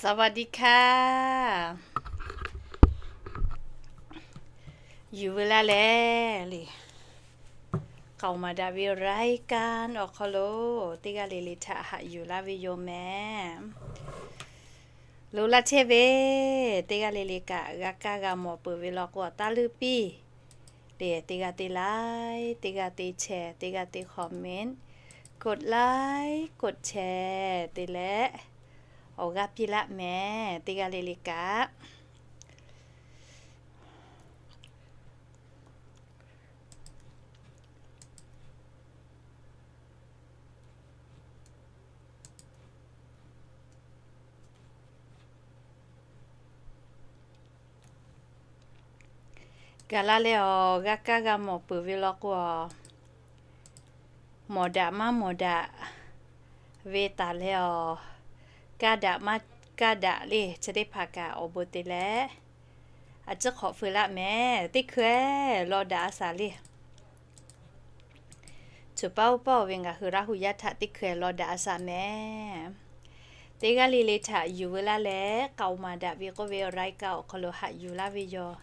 สวัสดีค่ะ Yuˬ veu laˇ leh le, k'aoˍ maˍ daꞈ ve รายการ awˬ hk'aw lo teˇ g'aˇ le le htaꞈ haꞈ yuˬ laˇ ve yoˬ mehˍ. Lo laˇ chehˇ ve teˇ g'aˇ le le kaꞈ g'a kaˇ g'a mawˬ peuˬ ve law k'o, taˇ leuˇ piˇ le, teˇ g'aˇ te like, teˇ g'aˇ te share, teˇ g'aˇ te comment, กดไลค์ กดแชร์ te leh awˬ g'aˇ piˇ laˆ mehˍ, teˇ g'aˇ le le kaꞈ. Gaˬ la leh awˬ g'a kaˇ g'a mawˬ peuˬ ve law k'o, mawˬ daꞈ maˇ mawˬ daꞈ ve taˍ leh awˬ, kaˇ daꞈ maˇ kaˇ daꞈ le, chi teˇ hpaˍ kaꞈ awˬ bon te leh a ciˉ hk'awꞈ feu laˆ mehˍ. Teˇ hkui-eˬ law daꞈ a shaˍ le. Choˬ paˇ oˇ paˇ-oˬ ve ngaˬ hui Laˇ hu yaˇ htaꞈ teˇ hkui-eˬ law daꞈ a shaˍ mehˍ. Teˇ g'aˇ le le htaꞈ yuˬ veu laˇ leh k'aoˍ maˍ daꞈ ve k'oˆ ve รายการ awˬ hk'aw lo haꞈ yuˬ laˇ ve yoˬ.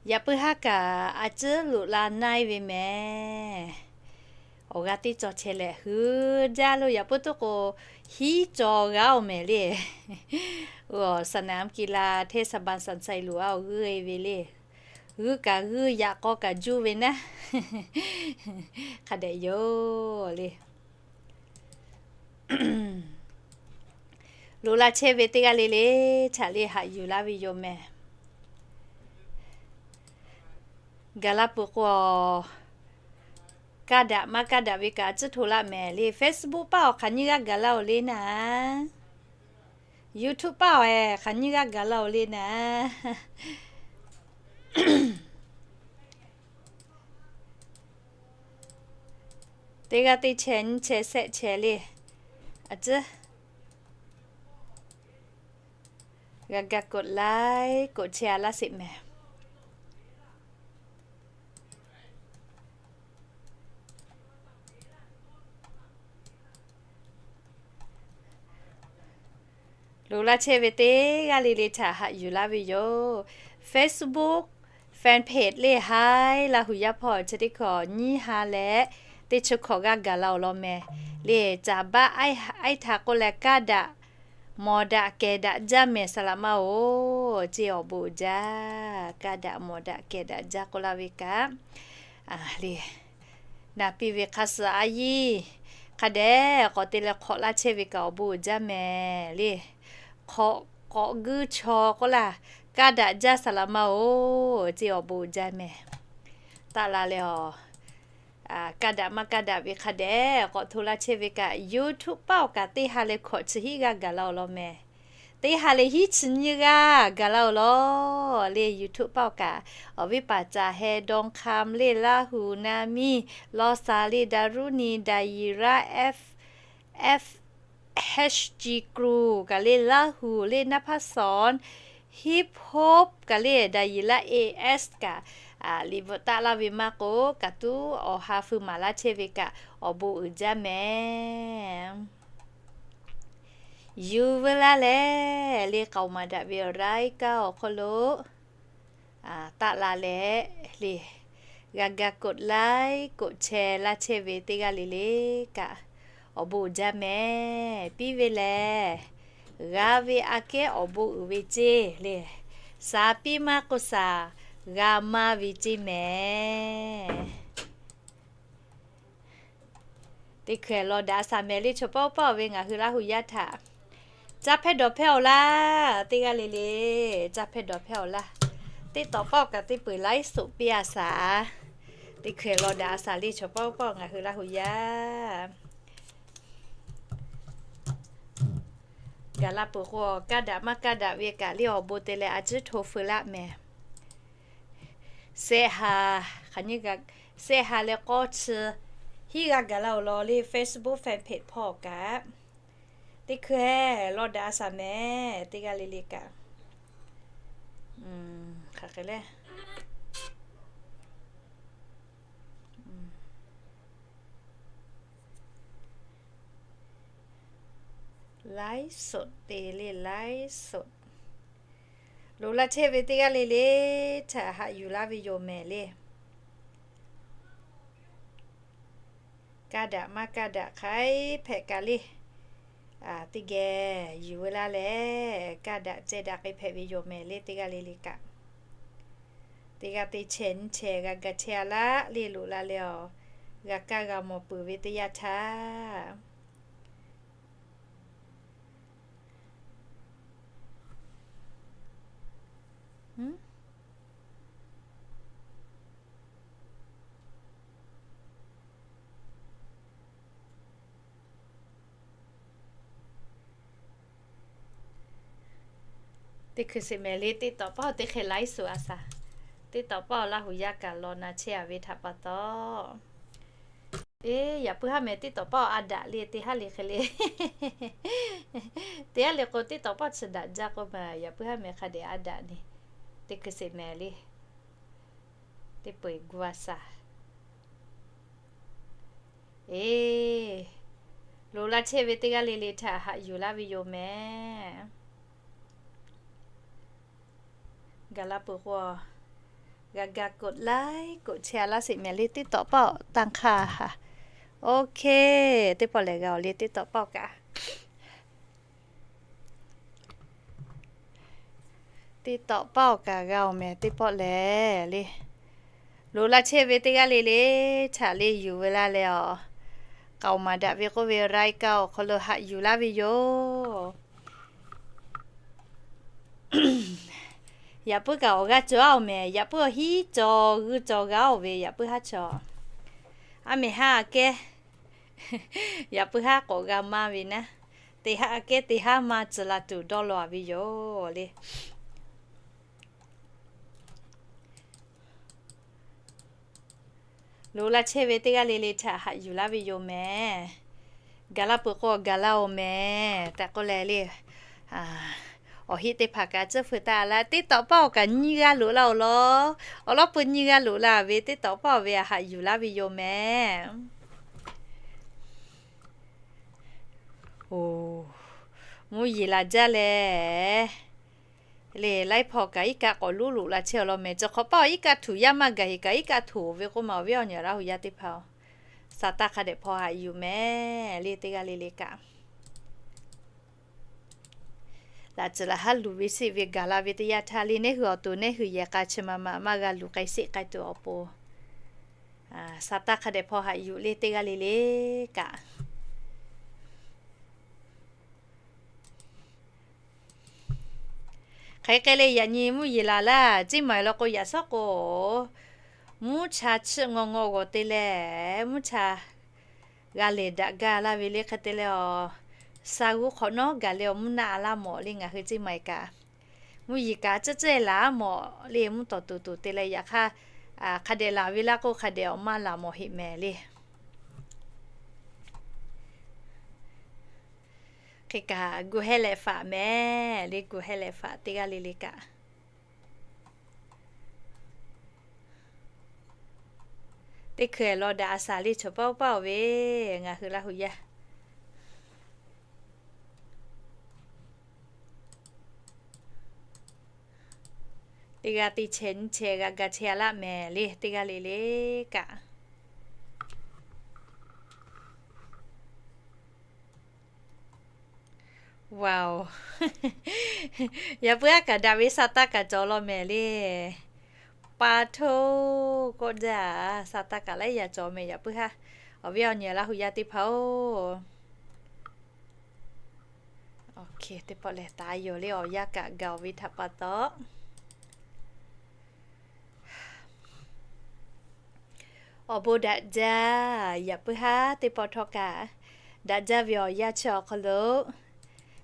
Yaꞈ puiˉ haˉ kaꞈ a ciˉ loꞈ la naˇ-e ve mehˍ. Awˬ g'aˇ teˇ cawˬ chehˇ leh hui jaˇ lo yaꞈ puiˉ tuˉ k'o, hiˉ cawˬ g'aˇ-oˬ mehˍ le. Sanaˍ-am ki la hteˇ saˍ baˍ saˍ sai luˬ-a awˬ g'uˇ-e ve le. G'uˇ kaꞈ g'uˇ, yaꞈ k'aw kaꞈ juˇ ve naˉ, hk'a dehꞈ yoˬ le. Lo laˇ chehˇ ve teˇ g'aˇ le le htaꞈ le haꞈ yuˬ laˇ ve yoˬ mehˍ. Gaˬ la peuˬ k'o, kaˇ daꞈ maˇ kaˇ daꞈ ve kaꞈ a ciˉ hto laˆ mehˍ le. Facebook paˇ awˬ hk'aˬ nyiˇ g'aˇ gaˬ laˇ-oˬ le naˉ, YouTube paˇ awˬ-eˬ hk'aˬ nyiˇ g'aˇ gaˬ laˇ-oˬ le naˉ, teˇ g'aˇ teˇ chehˇ nyiˇ chehˇ shehˆ chehˇ le. A ciˉ g'a ga กดไลค์ กดแชร์ a laˇ sheˍ mehˍ. Lo laˇ chehˇ ve teˇ g'aˇ le le htaꞈ haꞈ yuˬ laˇ ve yoˬ. Facebook fan page le haiˉ Laˇ hu yaˇ hpawˇ chi teˇ hkawꞈ nyiˇ ha leh teˇ chi hkawꞈ g'aˇ gaˬ la-oˬ law mehˍ. Le caˍ baˆ aiˉ htaˇ k'oˆ leh, kaˇ daꞈ mawˬ daꞈ kehˬ daꞈ jaˇ mehˍ saˍ laꞈ maˇ-oˬ. Ceˇ awˬ bon uiˍ jaˇ, kaˇ daꞈ mawˬ daꞈ kehˬ daꞈ jaˇ k'oˆ laˇ ve kaꞈ le, naˍ piˇ ve hk'a suh a yiˇ hk'a dehꞈ k'awꞈ te leh hk'awꞈ laˇ chehˇ ve kaꞈ awˬ bon uiˍ jaˇ mehˍ le. Hk'awꞈ k'awꞈ guiˇ chaw k'oˆ laˇ, kaˇ daꞈ jaˇ saˍ laꞈ maˇ-oˬ. Ceˇ awˬ bon uiˍ jaˇ mehˍ. Taˆ la leh awˬ, kaˇ daꞈ maˇ kaˇ daꞈ ve hk'a dehꞈ k'awꞈ hto laˇ chehˇ ve kaꞈ, YouTube paˇ awˬ kaꞈ teˇ ha leh hkawꞈ chi hiˉ g'aˇ gaˬ la-oˬ law mehˍ. Teˇ ha leh hiˉ chi nyiˇ g'aˇ gaˬ la-oˬ law le. YouTube paˇ awˬ kaꞈ awˬ viˉ paˍ caˍ heh dawˇ hk'am le, Laˇ hu naˍ miˇ lawˇ sa le, Daˍruˇ ni Daˍyiˍ laˇ, F H G group kaꞈ le, Laˇ hu le, Naˇ hpaˇ sawˍ hip hop kaꞈ le, Daˍyiˍ laˇ, A S kaꞈ liꞈ bvuhꞈ taˆ laˇ ve maˇ k'o, kaꞈ tuˉ awˬ ha feu maˍ laˇ chehˇ ve kaꞈ awˬ bon uiˍ jaˇ mehˍ. Yuˬ veu laˇ leh le, k'aoˍ maˍ daꞈ ve awˬ รายการ awˬ hk'aw lo taˆ la leh le, g'a ga กดไลค์ กดแชร์ laˇ chehˇ ve teˇ g'aˇ le le kaꞈ awˬ bon uiˍ jaˇ mehˍ. Piˇ ve lehˬ, g'a ve aꞈ kehˉ awˬ bon uiˍ ve ceˇ le. Shaˍ piˇ maˇ k'o shaˍ g'a maˇ ve ceˇ mehˍ. Teˇ hkui-eˬ law daꞈ a shaˍ mehˍ le. Chaw pawˆ pawˆ ve ngaˬ hui Laˇ hu yaˇ htaꞈ caˇ hpehˇ dawˬ hpehˇ-oˬ laˇ. Teˇ g'aˇ le le caˇ hpehˇ dawˬ hpehˇ-oˬ laˇ. Teˇ tawꞈ pawˆ kaꞈ teˇ peuˬ ไลฟ์สด piˇ a shaˍ. Teˇ hkui-eˬ law daꞈ a shaˍ le. Chaw pawˆ pawˆ ngaˬ hui Laˇ hu yaˇ gaˬ la peuˬ k'o, kaˇ daꞈ maˇ kaˇ daꞈ ve kaꞈ le awˬ bon te leh a ciˉ hto feu laˆ mehˍ. Sehˆ ha, hk'aˬ nyiˇ g'aˇ, sehˆ ha leh k'awˇ chi hiˉ g'aˇ gaˬ la-oˬ law le. Facebook fan page hpawˇ kaꞈ teˇ hkui-eˬ law daꞈ a shaˍ mehˍ. Teˇ g'aˇ le le kaꞈ hk'aˬ hk'e le ไลฟ์สด te le, ไลฟ์สด. Loꞈ la chehˇ ve teˇ g'aˇ le le htaꞈ haꞈ yuˬ laˇ ve yoˬ mehˍ le. Kaˇ daꞈ maˇ kaˇ daꞈ hk'aiˉ hpehꞈ kaꞈ le, teˇ geh yuˬ ve laˇ leh, kaˇ daꞈ ceh daꞈ k'ai hpehꞈ ve yoˬ mehˍ le teˇ g'aˇ le le kaꞈ. Teˇ g'aˇ te chehˇ nyi chehˇ g'a ga chehˇ a laˇ le loꞈ la leh awˬ, g'a kaˇ g'a mawˬ peuˬ ve teˇ yanˇ htaˇ. Teˇ hkui sheˍ mehˍ le, teˇ tawꞈ pawˆ teˇ hk'e ไลฟ์สด a shaˍ. Teˇ tawꞈ pawˆ Laˇ huˍ yaˇ kaꞈ law na chehˇ a ve htaꞈ pa taw, eˬ, yaꞈ puiˉ haˉ mehˍ teˇ tawꞈ pawˆ a daꞈ le teˇ haˉ le hk'e le. Teˇ haˉ le k'o, teˇ tawꞈ pawˆ chi daꞈ jaˇ k'oˆ ma, yaꞈ puiˉ haˉ mehˍ hk'a dehꞈ a daꞈ le. Teˇ hkui sheˍ mehˍ le, teˇ peu eˬ gu a shaˍ. Eˬ, loꞈ la chehˇ ve teˇ g'aˇ le le htaꞈ haꞈ yuˬ laˇ ve yoˬ mehˍ. Gaˬ la peuˬ k'o, g'a ga กดไลค์ กดแชร์ laˇ sheˍ mehˍ le, teˇ tawꞈ pawˆ tanˇ hk'aˇ ha. OK, teˇ pawˆ lehˬ g'a awˬ le teˇ tawꞈ pawˆ kaꞈ. Teˇ tawꞈ pawˆ kaꞈ g'a awˬ mehˍ teˇ pawˆ lehˬ le. Loꞈ la chehˇ ve teˇ g'aˇ le le htaꞈ le yuˬ ve laˇ leh awˬ, k'aoˍ maˍ daꞈ ve k'oˆ ve รายการ awˬ hk'aw lo haꞈ yuˬ laˇ ve yoˬ. Yaꞈ puiˉ kaꞈ awˬ g'aˇ cawˬ a awˬ mehˍ, yaꞈ puiˉ awˬ hiˉ cawˬ g'uiˇ cawˬ g'a oˬ ve, yaꞈ puiˉ haˉ cawˬ. A mehˍ haˉ aꞈ kehˉ, yaꞈ puiˉ haˉ k'awꞈ g'a maˇ ve naˉ, teˇ haˉ aꞈ kehˉ teˇ haˉ maˇ tcuh la tuˬ dawˇ law a ve yoˬ le. Loꞈ la chehˇ ve teˇ g'aˇ le le htaꞈ haꞈ yuˬ laˇ ve yoˬ mehˍ. Gaˬ la peuˬ k'o gaˬ la oˬ mehˍ tehꞈ k'oˆ leh le. Awˬ heˆ teˇ hpaˍ kaꞈ tcuhˇ feu taˍ laˇ, teˇ tawꞈ pawˆ kaꞈ nyiˇ g'aˇ loꞈ laˇ oˬ law. Awˬ lawn peuˬ nyiˇ g'aˇ loꞈ la ve teˇ tawꞈ pawˆ ve a haꞈ yuˬ laˇ ve yoˬ mehˍ. Oˬ, mvuhˇ yeˬ laˬ jaˇ leh, le laiˉ hpaw kaꞈ iˉ kaˆ k'awꞈ luˉ loꞈ la chehˇ awˬ lawn mehˍ. Cawˬ hk'awꞈ paˇ awˬ iˉ kaˆ htuꞈ yaˇ maˇ gaˬ heˍ kaꞈ iˉ kaˆ htuꞈ ve k'oˆ ma awˬ viˉ awˬ nyi Laˇ huˍ yaˇ teˇ hpaˍ-oˬ, sa taˇ hk'a dehꞈ hpaw haꞈ yuˬ mehˍ le teˇ g'aˇ le le kaꞈ. Laꞈ tcuhˍ laꞈ haˉ luˬ ve sheˆ ve gaˬ la ve teˇ yanˇ htaˇ le, neˇ hui awˬ to neˇ hui yehˬ k'a chi ma ma maˇ g'a luˬ k'ai sheˆ k'ai tuˬ awˬ pon, sa taˇ hk'a dehꞈ hpaw haꞈ yuˬ le teˇ g'aˇ le le kaꞈ. Hk'aˬ hk'e le yaꞈ nyi mvuhˇ yeˬ laˬ laˇ, ciˇ maiˍ law k'o yaꞈ shawˉ k'o, mvuhˇ cha chiˆ ngaw ngaw g'awˬ te leh, mvuhˇ cha g'a lehˬ daꞈ gaˇ laˇ ve le hk'e te leh, sa g'uˇ hk'awꞈ nawˉ gaˬ leh awˬ mvuhˇ naˆ a laˇ mawˬ le ngaˬ hui ciˇ maiˍ kaꞈ. Mvuhˇ yeˬ kaꞈ cehˇ cehˇ laˬ mawˬ le mvuhˇ tawˍ tuˬ tuˬ te leh yaꞈ hk'aˇ, hk'a dehꞈ laˬ ve laˇ k'o hk'a dehꞈ awˬ maˇ laˬ mawˬ heˆ mehˍ le. Hk'e kaꞈ gu hehˇ leh faꞈ mehˍ le, gu hehˇ leh faꞈ teˇ g'aˇ le le kaꞈ. Teˇ hkui law daꞈ a shaˍ le, choˬ paˇ oˇ paˇ oˬ ve ngaˬ hui Laˇ huˍ yaˇ. Teˇ g'aˇ teˇ chehˇ nyi chehˇ g'a ga chehˇ a laˇ mehˍ le teˇ g'aˇ le le kaꞈ. Wow, yaꞈ puiˉ haˉ kaꞈ daꞈ ve sa taˇ kaꞈ cawˬ law mehˍ le. Pa htoˇ kawˆ jaˇ, sa taˇ kaꞈ laiˉ yaꞈ cawˬ mehˍ yaꞈ puiˉ haˉ. Awˬ viˉ awˬ nyi Laˇ huˍ yaˇ teˇ hpaˍ-oˬ, teˇ pawˆ lehˬ taˍ yoˬ le awˬ yanˇ kaꞈ gaˬ oˬ ve htaꞈ pa taw. Awˬ bon daꞈ jaˇ, yaꞈ puiˉ haˉ teˇ pawˆ htawˇ kaꞈ daꞈ jaˇ ve awˬ yanˇ chi awˬ hk'aw lo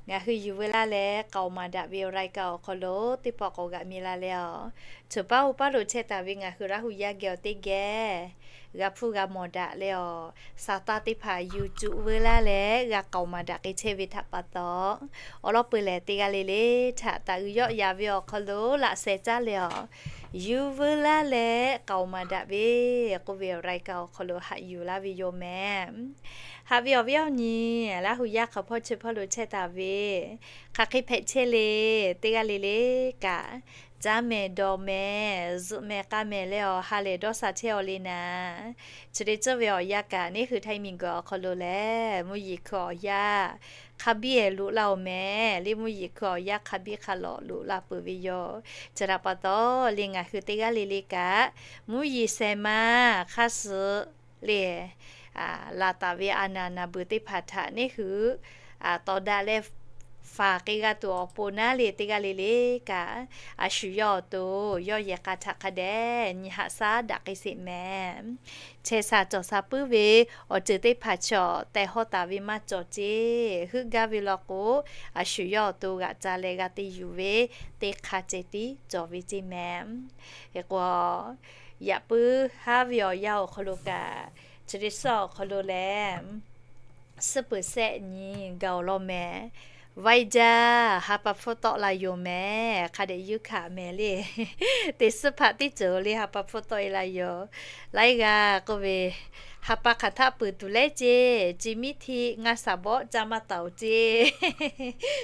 ngaˬ hui yuˬ veu laˇ leh k'aoˍ maˍ daꞈ ve awˬ รายการ awˬ hk'aw lo teˇ pawˆ k'awꞈ g'aꞈ mi la leh awˬ, choˬ paˇ oˇ paˇ lo chehˇ taˍ ve ngaˬ hui Laˇ huˍ yaˇ geh awˬ teˇ geh g'a hpuˇ g'a mawˬ daꞈ leh awˬ, sa taˇ teˇ hpaˍ yuˬ cuˬ veu laˇ leh g'a k'aoˍ maˍ daꞈ k'ai chehˇ ve htaꞈ pa taw, awˬ lawn peuˬ lehˬ teˇ g'aˇ le le htaꞈ taˍ uiˍ yawˆ yaˍ ve awˬ hk'aw lo laꞈ sheh caˉ leh awˬ, yuˬ veu laˇ leh k'aoˍ maˍ daꞈ ve k'oˆ ve awˬ รายการ awˬ hk'aw lo haꞈ yuˬ laˇ ve yoˬ mehˍ. Haꞈ ve awˬ viˉ awˬ nyi, Laˇhuˍ yaˇ hk'aˬ hpawˇ chi hpawˇ lo chehˇ taˍ ve, hk'aˬ hk'e hpehꞈ chehˇ le, teˇ g'aˇ le le kaꞈ, caˉ mehˍ dawˬ mehˍ zuhꞈ mehˍ k'a mehˍ leh awˬ ha lehˬ dawˇ sha chehˇ aw le naˍ. Chi te tcuhˇ ve awˬ yanˇ kaꞈ neˇ hui Htaiˇ miˬguiˬ awˬ hk'aw lo lehˬ mvuhˇ yeˬ hkui awˬ yanˇ hk'a biˇ ehˍ loꞈ la oˬ mehˍ le, mvuhˇ yeˬ hkui awˬ yanˇ hk'a biˇ hk'a lawꞈ loꞈ la peuˬ ve yoˬ. Chi htaꞈ pa taw le ngaˬ hui teˇ g'aˇ le le kaꞈ, mvuhˇ yeˬ shehˍ ma hk'a suhˍ le laˬ taˍ ve a naˍ naˍ beuˬ teˇ hpaˍ htaꞈ neˇ hui tawˍ daꞈ leh faˍ k'ai g'a tuˬ awˬ pon naˉ le teˇ g'aˇ le le kaꞈ, a shu yawˇ awˬ to yawˇ yehˬ k'a htaꞈ hk'a dehꞈ nyi haꞈ shaˉ daꞈ k'ai sheˍ mehˍ. Chehˇ sha cawˬ sha puiˉ ve awˬ ceuˬ teˇ hpaˍ chaw tehˬ hawˇ taˍ ve maˇ cawˬ ceˇ. Heuˆ gaˇ ve law k'o, a shu yawˇ awˬ to g'aꞈ ca leh g'a te yuˬ ve teˇ hk'a ceh tiˉ cawˬ ve ceˇ mehˍ. Hk'e k'o, yaꞈ puiˉ haˉ ve awˬ yanˇ awˬ hk'aw lo kaꞈ, chi te suhˉ awˬ hk'aw lo lehˬ, suhˉ peuˬ shehˆ nyi gaˬ awˬ lawn mehˍ. Vaiˇ jaˇ ha pa hpfuhˇ tawˆ la yoˬ mehˍ. Hk'a dehꞈ yuˇ hkanˍ mehˍ le. Teˇ suhˉ hpaˆ teˇ ceuˬ le ha pa hpfuhˇ tawˆ e la yoˬ. Laiˉ g'aˇ k'oˆ ve, ha pa hk'aˬ htaˆ peuˬ tuˬ leh ceˇ, ci miˉ htiˆ ngaˇ shaˍ bawˆ caˇ maˇ taˍ oˬ ceˇ.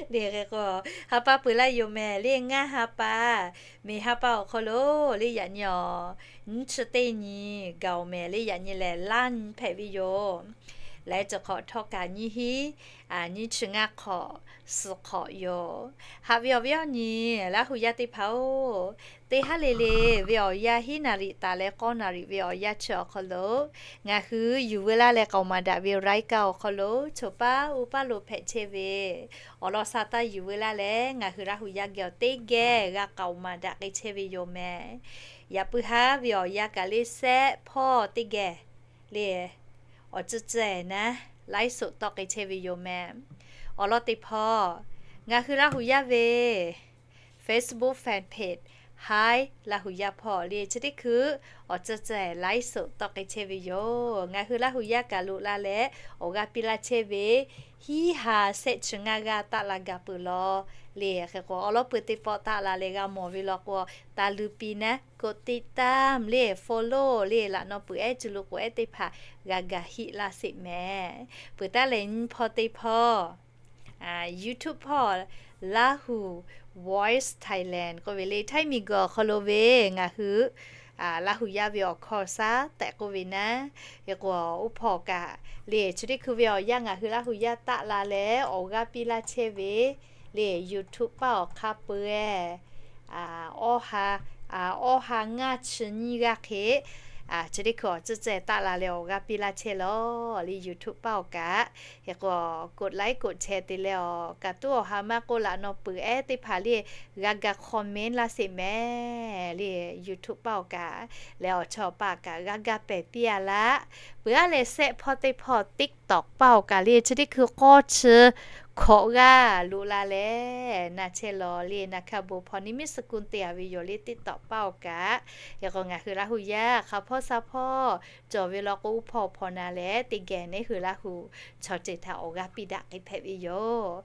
Le hk'e k'o, ha pa peuˬ la yoˬ mehˍ le ngaˇ ha pa. Miˬ ha pa awˬ hk'aw lo le yaꞈ nyi awˬ, nyiˇ chi teˇ nyi gaˬ oˬ mehˍ le yaꞈ nyi lehˬ laˇ nyi hpehꞈ ve yoˬ. Leh cawˬ hk'awꞈ htawˇ kaꞈ nyiˇ hiˉ nyiˇ chi ngaˇ hk'awꞈ suhˍ hk'awꞈ yoˬ. Haꞈ ve awˬ viˉ awˬ nyi, Laˇhuˍ yaˇ teˇ hpaˍ-oˬ, teˇ haˉ le le ve awˬ yanˇ hiˉ naˍ riˍ taˍ leh k'awˇ naˍ riˍ ve awˬ yanˇ chi awˬ hk'aw lo ngaˬ hui yuˬ veu laˇ leh k'aoˍ maˍ daꞈ ve รายการ awˬ hk'aw lo choˬ paˇ uˉ paˇ lo hpehꞈ chehˇ ve awˬ lawn sa taˇ yuˬ veu laˇ leh ngaˬ hui Laˇhuˍ yaˇ geh awˬ teˇ geh g'a k'aoˍ maˍ daꞈ k'ai chehˇ ve yoˬ mehˍ. Yaꞈ puiˉ haˉ ve awˬ yanˇ kaꞈ le sehˆ hpawˇ teˇ geh le awˬ tcuhˇ tcuhˇ-ehˍ naˉ ไลฟ์สด tawˆ k'ai chehˇ ve yoˬ mehˍ. Awˬ lawn teˇ hpawˇ ngaˬ hui Laˇhuˍ yaˇ ve Facebook fan page Hi Laˇhuˍ yaˇ hpawˇ le chi teˇ hkui awˬ tcuhˇ tcuhˇ-ehˍ ไลฟ์สด tawˆ k'ai chehˇ ve yoˬ. Ngaˬ hui Laˇhuˍ yaˇ kaꞈ loꞈ la leh awˬ g'aˇ piˇ laˇ chehˇ ve hiˉ ha shehˆ chi ngaˇ g'aˇ taˆ la gaˬ peuˬ law le. Hk'e k'o awˬ lawn peuˬ teˇ pawˆ taˆ la leh g'a mawˬ ve law k'o, taˇ luˇ piˇ naˉ กดติดตาม le follow le laꞈ naw peuˬ ehˉ cuˇ lu k'oˍ ehˉ teˇ hpaˍ g'a gaˬ hiˆ laˇ sheˍ mehˍ. Peuˬ taˉ lehˬ nyi hpawˇ teˇ hpawˇ YouTube hpawˇ Laˇhuˍ Voice Thailand k'oˆ ve le Htaiˇ miˬguiˬ awˬ hk'aw lo ve ngaˬ hui Laˇhuˍ yaˇ ve awˬ hkawˇ shaˉ tehꞈ k'oˆ ve naˉ. Hk'e k'o, oˇ hpawˇ kaꞈ le chi teˇ hkui ve awˬ yanˇ ngaˬ hui Laˇhuˍ yaˇ taˆ la leh awˬ g'aˇ piˇ laˇ chehˇ ve le YouTube paˆ awˬ hk'a peu-ehˍ awˇ ha, awˇ ha ngaˇ chi nyiˇ g'aˇ hk'e chi teˇ hkui awˬ tcuhˇ tcuhˇ-ehˍ taˆ la leh awˬ g'aˇ piˇ laˇ chehˇ law le YouTube paˆ awˬ kaꞈ. Hk'e k'o, กดไลค์ กดแชร์ te leh awˬ kaꞈ tuˉ awˬ ha maˇ k'oˆ laꞈ naw peuˬ ehˉ teˇ hpaˍ le g'a gaˬ คอมเมนต์ laˇ sheˍ mehˍ le YouTube paˆ awˬ kaꞈ. Leh awˬ chawˇ awˬ paˆ kaꞈ g'a gaˬ pehˬ piˇ-a laˇ. Peuˬ aˉ leh sehˆ hpawˇ teˇ hpawˇ TikTok paˆ awˬ kaꞈ le chi teˇ hkui k'awˇ chi hkawꞈ g'aˇ loꞈ la leh na chehˇ law le na hkaˇ bon hpaw ni miˉ suh kuˇ te-a ve yoˬ le TikTok paˆ awˬ kaꞈ. Hk'e k'o ngaˬ hui Laˇhuˍ yaˇ hk'a hpawˇ sha hpawˇ cawˬ ve law k'o, oˇ hpawˇ hpawˇ na leh teˇ geh neˇ hui Laˇhuˍ chaw ceuˬ htaꞈ awˬ g'aˇ piˇ daꞈ k'ai hpehꞈ ve yoˬ.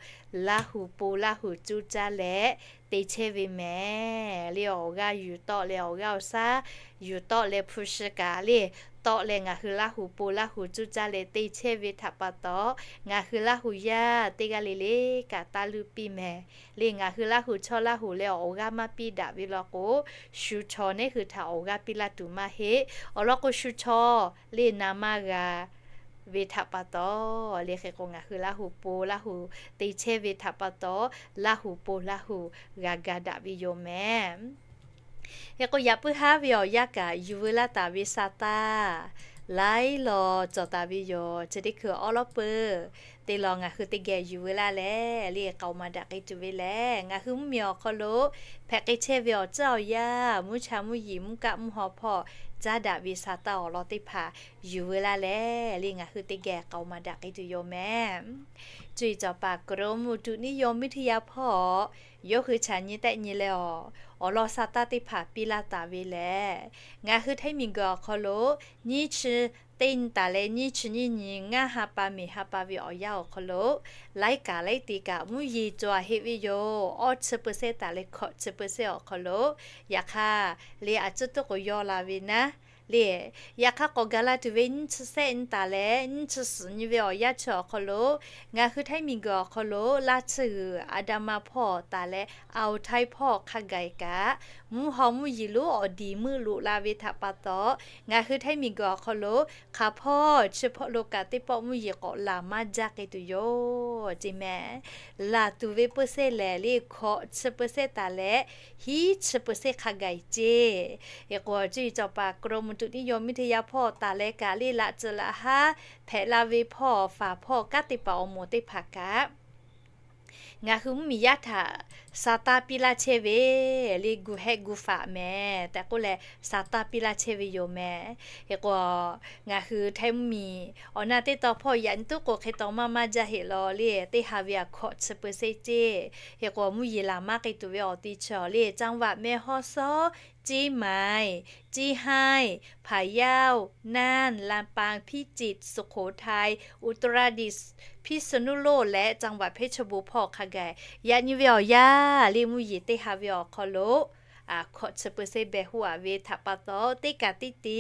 Laˇhuˍ po Laˇhuˍ cuˇ caˇ leh te chehˇ ve mehˍ le awˬ g'aˇ yuˬ tawˆ leh awˬ g'aˇ awˬ shaˉ yuˬ tawˆ leh hpu shi kaꞈ le tawˆ leh ngaˬ hui Laˇhuˍ po Laˇhuˍ cuˇ caˇ leh te chehˇ ve htaꞈ pa taw, ngaˬ hui Laˇhuˍ yaˇ teˇ g'aˇ le le kaꞈ taˇ luˇ piˇ mehˍ. Le ngaˬ hui Laˇhuˍ chaw Laˇhuˍ leh awˬ g'aˇ maˇ piˇ daꞈ ve law k'o, shu chaw neˇ hui htaꞈ awˬ g'aˇ piˇ laˇ tuˬ maˇ heˆ. Awˬ lawn k'o, shu chaw le na maˇ g'a ve htaꞈ pa taw, le hk'e k'o ngaˬ hui Laˇhuˍ po Laˇhuˍ te chehˇ ve htaꞈ pa taw, Laˇhuˍ po Laˇhuˍ g'a ga daꞈ ve yoˬ mehˍ. Hk'e k'o, yaꞈ puiˉ haˉ ve awˬ yanˇ kaꞈ yuˬ veu laˇ taˍ ve sa taˇ laiˉ law cawˬ taˍ ve yoˬ. Chi teˇ hkui awˉ lawˉ peuˬ te law ngaˬ hui teˇ geh yuˬ veu laˇ leh le k'aoˍ maˍ daꞈ k'ai tuˬ ve lehˬ, ngaˬ hui mvuhˇmiˬ awˬ hk'aw lo hpehꞈ k'ai chehˇ ve awˬ tcuhˇ awˬ yanˇ, mvuhˇ cha mvuhˇ yiˍ mvuhˇ kaˆ mvuhˇ haw hpawˇ caˉ daꞈ ve sa taˇ awˬ lawn teˇ hpaˍ yuˬ veu laˇ leh le ngaˬ hui teˇ geh k'aoˍ maˍ daꞈ k'ai tuˬ yoˬ mehˍ. Cuˇ yiˍ cawˬ paˍ กรมอุตุนิยมวิทยา hpawˇ yawˇ hui chaꞈ nyi tehˆ nyi leh awˬ, awˬ lawn sa taˇ teˇ hpaˍ piˇ laˇ taˍ ve lehˬ, ngaˬ hui Htaiˇ miˬguiˬ awˬ hk'aw lo nyiˇ chi teˇ nyi taˍ leh nyiˇ chi nyiˇ nyi ngaˇ ha pa meˬ ha pa ve awˬ yanˇ awˬ hk'aw lo, laiˉ kaꞈ laiˉ te kaꞈ mvuhˇ yeˬ cawˬ a heˆ ve yoˬ. Awˇ chi เปอร์เซ็นต์ taˍ leh hkawꞈ chi เปอร์เซ็นต์ awˬ hk'aw lo, yaꞈ hk'aˇ le a ciˉ tuˉ k'o yaw la ve naˉ le. Yaꞈ hk'aˇ k'awꞈ gaˬ la tuˬ ve nyiˇ chi sehˆ nyi taˍ leh nyiˇ chi suhˍ nyi ve awˬ yanˇ chi awˬ hk'aw lo, ngaˬ hui Htaiˇ miˬguiˬ awˬ hk'aw lo Laˇ tsuhˇ g'uiˬ Andaman hpawˇ taˍ leh Awˬ htaiˇ hpawˇ hk'a gaˬ kaꞈ, mvuhˇ haw mvuhˇ yeˬ lonˉ awˬ diˍ meuˆ loꞈ la ve htaꞈ pa taw, ngaˬ hui Htaiˇ miˬguiˬ awˬ hk'aw lo hk'aˬ hpawˇ chi hpawˇ lo kaꞈ teˇ pawˆ mvuhˇ yeˬ k'awꞈ laˬ maˇ jaˇ k'ai tuˬ yoˬ ceˇ mehˍ. Laˬ tuˬ ve เปอร์เซ็นต์ lehˬ le hkawꞈ chi เปอร์เซ็นต์ taˍ leh hiˉ chi เปอร์เซ็นต์ hk'a gaˬ ceˇ. Hk'e k'o cuˇ yiˍ cawˬ paˍ กรมอุตุนิยมวิทยา hpawˇ taˍ leh kaꞈ le laꞈ tcuhˍ laꞈ haˉ hpehꞈ la ve hpawˇ faˍ hpawˇ kanˉ teˇ hpaˍ awˬ moˍ teˇ hpaˍ kaꞈ ngaˬ hui mvuhˇ miˬ yaˇ htaꞈ sa taˇ piˇ laˇ chehˇ ve le gu hehˆ gu faꞈ mehˍ tehꞈ k'oˆ leh, sa taˇ piˇ laˇ chehˇ ve yoˬ mehˍ. Hk'e k'o, ngaˬ hui Htaiˇ mvuhˇ miˬ awˬ na teˇ taw hpawˇ yaꞈ nyi tuˉ k'o hk'e taw maˇ maˇ jaˇ heˆ law le, teˇ ha ve a hkawꞈ chi เปอร์เซ็นต์ ceˇ. Hk'e k'o mvuhˇ yeˬ laˬ maˇ k'ai tuˬ ve awˬ ti chi awˬ le จังหวัดแม่ฮ่องสอน Chiang Mai, Chiang Rai, Phayao, Nan, Lampang, Phichit, Sukhothai, Uttaradi, Phitsanulo leh จังหวัดเพชรบูรณ์ hpawˇ hk'a gaˬ yaꞈ nyi ve awˬ yanˇ le mvuhˇ yeˬ teˇ ha ve awˬ hk'aw lo hkawꞈ chi เปอร์เซ็นต์ behˬ hoˆ a ve htaꞈ pa taw teˇ kaꞈ teˇ te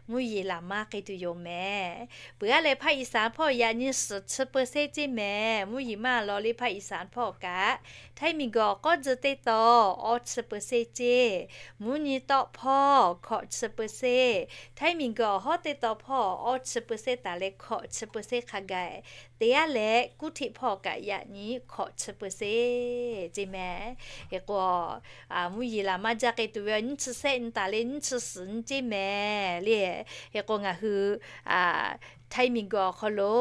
mvuhˇ yeˬ laˬ maˇ k'ai tuˬ yoˬ mehˍ. Peuˬ aˉ leh ภาคอีสาน hpawˇ yaꞈ nyi suhˍ chi เปอร์เซ็นต์ ceˇ mehˍ. Mvuhˇ yeˬ maˇ law le ภาคอีสาน hpawˇ kaꞈ Htaiˇ miˬguiˬ awˬ k'awˉ tcuh teˇ taw awˇ chi เปอร์เซ็นต์ ceˇ. Mvuhˇ nyi tawˆ hpawˇ hkawꞈ chi เปอร์เซ็นต์, Htaiˇ miˬguiˬ awˬ hawˉ teˇ taw hpawˇ awˇ chi เปอร์เซ็นต์ taˍ leh hkawꞈ chi เปอร์เซ็นต์ hk'a gaˬ teˇ aˉ leh kuˇ htiˆ hpawˇ kaꞈ yaꞈ nyi hkawꞈ chi เปอร์เซ็นต์ ceˇ mehˍ. Hk'e k'o, mvuhˇ yeˬ laˬ maˇ jaˇ k'ai tuˬ ve awˬ nyiˇ chi sehˆ nyi taˍ leh nyiˇ chi suhˍ nyi ceˇ mehˍ le. Hk'e k'o ngaˬ hui Htaiˇ miˬguiˬ awˬ hk'aw lo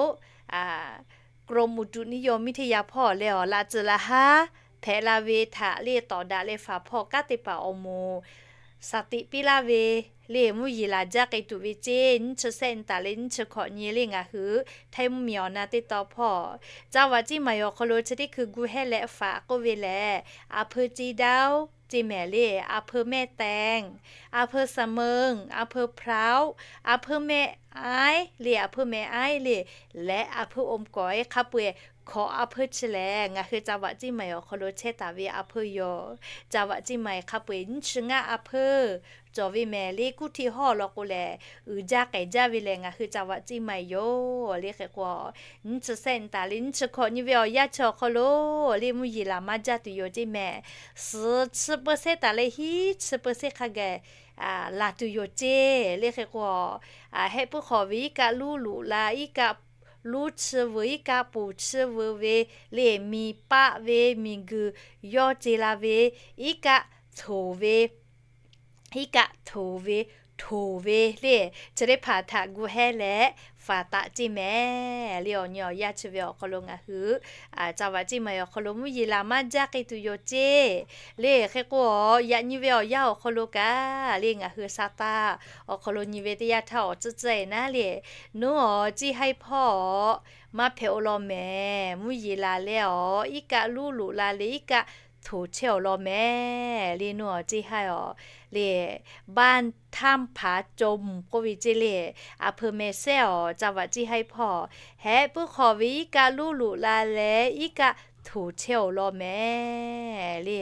กรมอุตุนิยมวิทยา hpawˇ leh awˬ laꞈ tcuhˍ laꞈ haˉ hpehꞈ la ve htaꞈ le tawˍ daꞈ leh faˍ hpawˇ kanˉ teˇ hpaˍ awˬ moˍ saˍ teꞈ piˇ laˇ ve le mvuhˇ yeˬ laˬ jaˇ k'ai tuˬ ve ceˇ. Nyiˇ chi sehˆ nyi taˍ leh nyiˇ chi hkawꞈ nyi le ngaˬ hui Htaiˇ mvuhˇ miˬ awˬ na teˇ taw hpawˇ จังหวัดเชียงใหม่ awˬ hk'aw lo chi teˇ hkui gu hehˆ leh faˍ k'oˆ ve lehˬ, อำเภอเชียงดาว ceˇ mehˍ le, อำเภอแม่แตง, อำเภอเสมิง, อำเภอพร้าว, อำเภอแม่อาย le, อำเภอแม่อาย le, leh อำเภออมก๋อย hk'a peu-eˬ hkawꞈ อำเภอ chi lehˬ ngaˬ hui จังหวัดเชียงใหม่ awˬ hk'aw lo chehˇ taˍ ve อำเภอ yoˬ. จังหวัดเชียงใหม่ hk'a peu-eˬ nyiˇ chi ngaˇ อำเภอ cawˬ ve mehˍ le kuˇ htiˆ hawˇ law k'o lehˬ, uiˍ jaˇ k'ehˬ jaˇ ve lehˬ ngaˬ hui จังหวัดเชียงใหม่ yoˬ le. Hk'e k'o, nyiˇ chi sehˆ nyi taˍ leh nyiˇ chi hkawꞈ nyi ve awˬ yanˇ chi awˬ hk'aw lo le mvuhˇ yeˬ laˬ maˇ jaˇ tuˬ yoˬ ceˇ mehˍ. Suhˍ chi เปอร์เซ็นต์ taˍ leh hiˉ chi เปอร์เซ็นต์ hk'a gaˬ laˬ tuˬ yoˬ ceˇ le. Hk'e k'o, hehˆ puiˉ hk'awꞈ ve iˉ kaˆ luˉ loꞈ la, iˉ kaˆ luˉ chi veu, iˉ kaˆ poˬ chi veu ve le miˬ paˆ ve miˬguiˬ yawˇ ce la ve, iˉ kaˆ htoˍ ve iˉ kaˆ htoˍ ve, htoˍ ve le, chi teˇ hpaˍ htaꞈ gu hehˆ leh faˍ taˍ ceˇ mehˍ le. Awˬ nyi awˬ yanˇ chi ve awˬ hk'aw lo ngaˬ hui จังหวัดเชียงใหม่ awˬ hk'aw lo mvuhˇ yeˬ laˬ maˇ jaˇ k'ai tuˬ yoˬ ceˇ le. Hk'e k'o, yaꞈ nyi ve awˬ yanˇ awˬ hk'aw lo kaꞈ le ngaˬ hui sa taˇ awˬ hk'aw lo nyi ve teˇ yanˇ htaˇ awˬ tcuhˉ tcuhˉ e naˉ le, nuˇ awˬ ceˇ haiˇ hpawˇ maˇ hpehꞈ-o law mehˍ. Mvuhˇ yeˬ laˬ leh awˬ iˉ kaˆ luˉ loꞈ la leh iˉ kaˆ htoˍ chehˇ-aw law mehˍ le. Nuˇ awˬ ceˇ haiˇ awˬ le บ้านถ้ำผาจม k'oˆ ve ceˇ le, อำเภอแม่สาย awˬ จังหวัดเชียงใหม่ hpawˇ hehˆ puiˉ hk'awꞈ ve iˉ kaˆ luˉ loꞈ la leh iˉ kaˆ htoˍ chehˇ-aw law mehˍ le.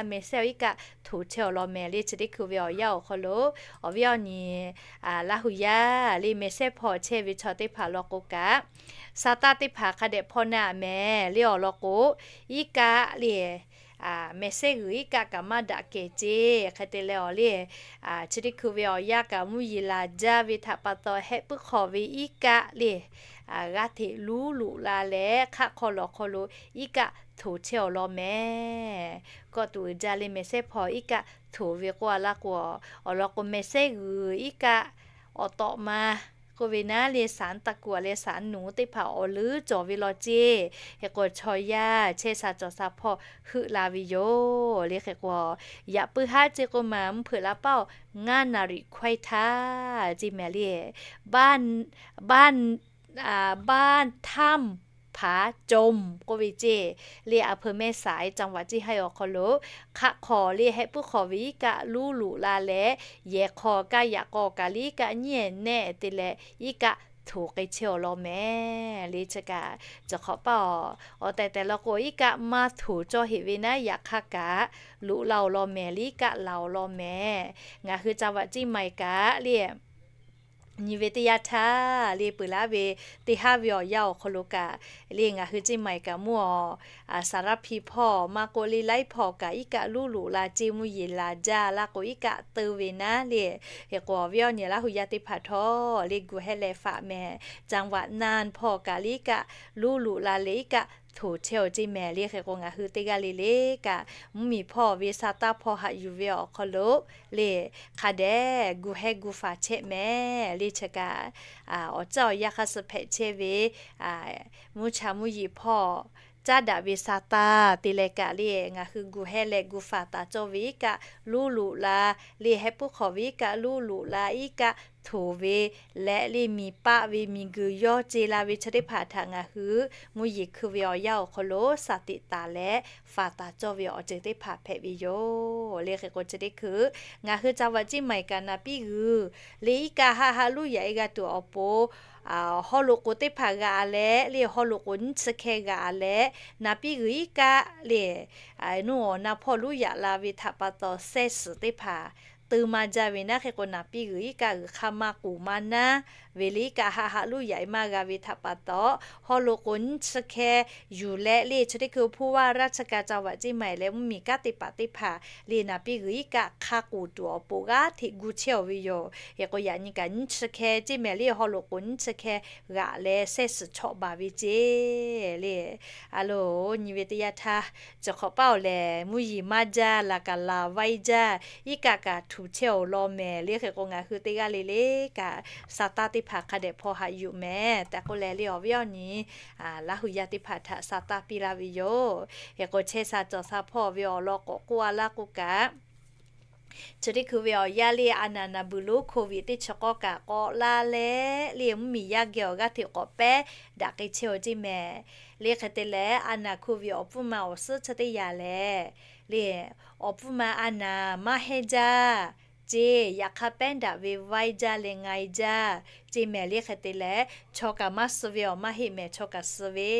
แม่สาย awˬ iˉ kaˆ htoˍ chehˇ-aw law mehˍ le. Chi teˇ hkui ve awˬ yanˇ awˬ hk'aw lo awˬ viˉ awˬ nyi Laˇ hu yaˇ le แม่สาย hpawˇ chehˇ ve chaw teˇ hpaˍ law k'o kaꞈ, sa taˇ teˇ hpaˍ hk'a dehꞈ hpawˇ na mehˍ le. Awˬ lawn k'o, iˉ kaˆ le แม่สาย g'uiˬ iˉ kaˆ kaꞈ maˇ daꞈ kehˬ ceˇ. Hk'e te leh awˬ le, chi teˇ hkui ve awˬ yanˇ kaꞈ mvuhˇ yeˬ laˬ jaˇ ve htaꞈ pa taw hehˆ puiˉ hk'awꞈ ve iˉ kaˆ le g'aˇ hteꞈ luˉ loꞈ la leh hk'aˆ hk'aw lawˬ hk'aw lo iˉ kaˆ htoˍ chehˇ-aw law mehˍ. Kawˆ tuˬ uiˍ jaˇ le แม่สาย hpawˇ iˉ kaˆ htoˍ ve k'oˆ a laˇ k'o, awˬ lawn k'o แม่สาย g'uiˬ iˉ kaˆ awˬ tawꞈ ma k'oˆ ve naˉ le ศาลตะกั่ว leh ศาลหนู teˇ hpaˍ awˬ leuˉ cawˬ ve law ceˇ. Hk'e k'o, chaw yaˇ chehˇ sha cawˬ sha hpawˇ heuˆ la ve yoˬ le. Hk'e k'o, yaꞈ puiˉ haˉ ceˇ k'oˆ ma mvuhˇ hpeuꞈ la paˆ-oˬ, ngaˇ นาฬิกา hkawehˇ htaˇ ceˇ mehˍ le. บ้าน บ้าน บ้านถ้ำผาจม Hk'a cawˬ k'oˆ ve ceˇ, le อำเภอแม่สาย จังหวัดเชียงราย awˬ hk'aw lo hk'aˆ hk'aw le hehˆ puiˉ hk'awꞈ ve iˉ kaˆ luˉ loꞈ la leh, yehˬ hk'aw kaˇ yaꞈ k'aw kaꞈ le iˉ kaˆ nyiˇ ehˍ nehˆ te leh iˉ kaˆ htoꞈ k'ai chehˇ awˬ lawn mehˍ le. Chi kaꞈ ciˬ hk'awꞈ paˇ awˬ, awˬ tehˬ tehˬ law k'o iˉ kaˆ maˇ htoꞈ cawˇ heꞈ ve naˉ, yaꞈ hk'aˇ kaꞈ loꞈ la awˬ lawn mehˍ le iˉ kaˆ laˬ awˬ lawn mehˍ. Ngaˬ hui จังหวัดเชียงราย kaꞈ le nyi ve teˇ yanˇ htaˇ le peuˬ laˇ ve teˇ haˉ ve awˬ yanˇ awˬ hk'aw lo kaꞈ le ngaˬ hui เชียงราย kaꞈ mvuhˇ awˬ สารพี hpawˇ maˇ k'oˆ le laiˉ hpawˇ kaꞈ iˉ kaˆ luˉ loꞈ la ceˇ, mvuhˇ yeˬ laˬ jaˇ laˇ k'o iˉ kaˆ teu ve naˉ le. Hk'e k'o awˬ viˉ awˬ nyi Laˇ hu yaˇ teˇ hpaˍ htawˇ le gu hehˉ leh faꞈ mehˍ. จังหวัดน่าน hpawˇ kaꞈ le iˉ kaˆ luˉ loꞈ la leh iˉ kaˆ htoꞈ chehˇ awˬ ceˇ mehˍ le. Hk'e k'o ngaˬ hui teˇ g'aˇ le le kaꞈ mvuhˇmiˬ hpawˇ ve sa taˇ hpawˇ haꞈ yuˬ ve awˬ hk'aw lo le hk'a dehꞈ gu hehˉ gu faˍ chehˇ mehˍ le. Chi kaꞈ awˬ caˇ awˬ yanˇ hk'a suh hpehꞈ chehˇ ve mvuhˇ cha mvuhˇ yeˬ hpawˇ caˉ daꞈ ve sa taˇ te leh kaꞈ le ngaˬ hui gu hehˉ leh gu faˍ taˍ cawˇ ve iˉ kaˆ luˉ loꞈ la le hehˆ puiˉ hk'awꞈ ve iˉ kaˆ luˉ loꞈ la iˉ kaˆ htoꞈ ve leh le miˬ paˆ ve miˬguiˬ yawˇ ce la ve chi teˇ hpaˍ htaꞈ ngaˬ hui mvuhˇ yeˬ hkui ve awˬ yanˇ awˬ hk'aw lo สติ taˍ leh faˍ taˍ cawˇ ve awˬ ceuˬ teˇ hpaˍ hpehꞈ ve yoˬ le. Hk'e k'o chi teˇ hkui ngaˬ hui จังหวัดเชียงราย kaꞈ naˍ piˇ g'uiˬ le iˉ kaˆ haˆ haˆ luˉ yaꞈ e g'a tuˬ awˬ pon hawˉ lo k'o teˇ hpaˍ g'aꞈ leh le hawˉ lo k'o nyiˇ chi hkeh g'aꞈ leh naˍ piˇ g'uiˬ iˉ kaˆ le nuˇ awˬ na hpawˇ luˉ yaꞈ la ve htaꞈ pa taw sehˇ suhˍ teˇ hpaˍ teu maˇ jaˇ ve naˉ. Hk'e k'o naˍ piˇ g'uiˬ iˉ kaˆ g'uiˬ hk'aˇ maˇ k'oˍ maˇ naˉ ve le iˉ kaˆ haˆ haˆ luˉ yaꞈ e maˇ g'a ve htaꞈ pa taw hawˉ lo k'o nyiˇ chi hkeh yuˬ leh le chi teˇ hkui ผู้ว่าราชการจังหวัดเชียงราย leh mvuhˇmiˬ kanˉ teˇ hpaˍ teˇ hpaˍ le naˍ piˇ g'uiˬ iˉ kaˆ hk'a k'oˍ tuˬ awˬ pon g'aˇ hteꞈ gu chehˇ awˬ ve yoˬ. Hk'e k'o yaꞈ nyi kaꞈ nyiˇ chi hkeh ceˇ mehˍ le hawˉ lo k'o nyiˇ chi hkeh g'aꞈ leh sehˇ suhˍ chawˆ baˬ ve ceˇ le. A loˬ nyi ve teˇ yanˇ htaˇ ciˬ hk'awꞈ paˇ awˬ lehˬ mvuhˇ yeˬ maˇ jaˇ laˬ kaꞈ laˬ vaiˇ jaˇ iˉ kaˆ kaꞈ htoꞈ chehˇ awˬ lawn mehˍ le. Hk'e k'o ngaˬ hui teˇ g'aˇ le le kaꞈ sa taˇ teˇ hpaˍ hk'a dehꞈ hpawˇ haꞈ yuˬ mehˍ tehꞈ k'oˆ leh le awˬ viˉ awˬ nyi Laˇ hu yaˇ teˇ hpaˍ htaꞈ sa taˇ piˇ laˇ ve yoˬ. Hk'e k'o chehˇ sha cawˬ sha hpawˇ ve awˬ lawn k'awꞈ k'oˆ a laˇ k'o kaꞈ chi teˇ hkui ve awˬ yanˇ le a naˍ naˍ buiˬ lonˉ โควิด teˇ chi k'awˇ kaꞈ k'awꞈ laˇ leh le mvuhˇmiˬ yaˇ geh awˬ g'aˇ hteꞈ k'awꞈ pehˉ daꞈ k'ai chehˇ awˬ ceˇ mehˍ le. Hk'e te leh a naˍ โควิด awˬ pfuhˇ ma awˬ suhˉ chi teˇ yanˇ lehˬ le awˬ pfuhˇ ma a naˍ maˇ hehnˇ jaˇ ceˇ. Yaꞈ hk'aˇ pehˉ daꞈ ve vaiˇ jaˇ leh ngai jaˇ ceˇ mehˍ le. Hk'e te leh chaw kaꞈ maˇ suh ve awˬ maˇ heˆ mehˍ, chaw kaꞈ suh ve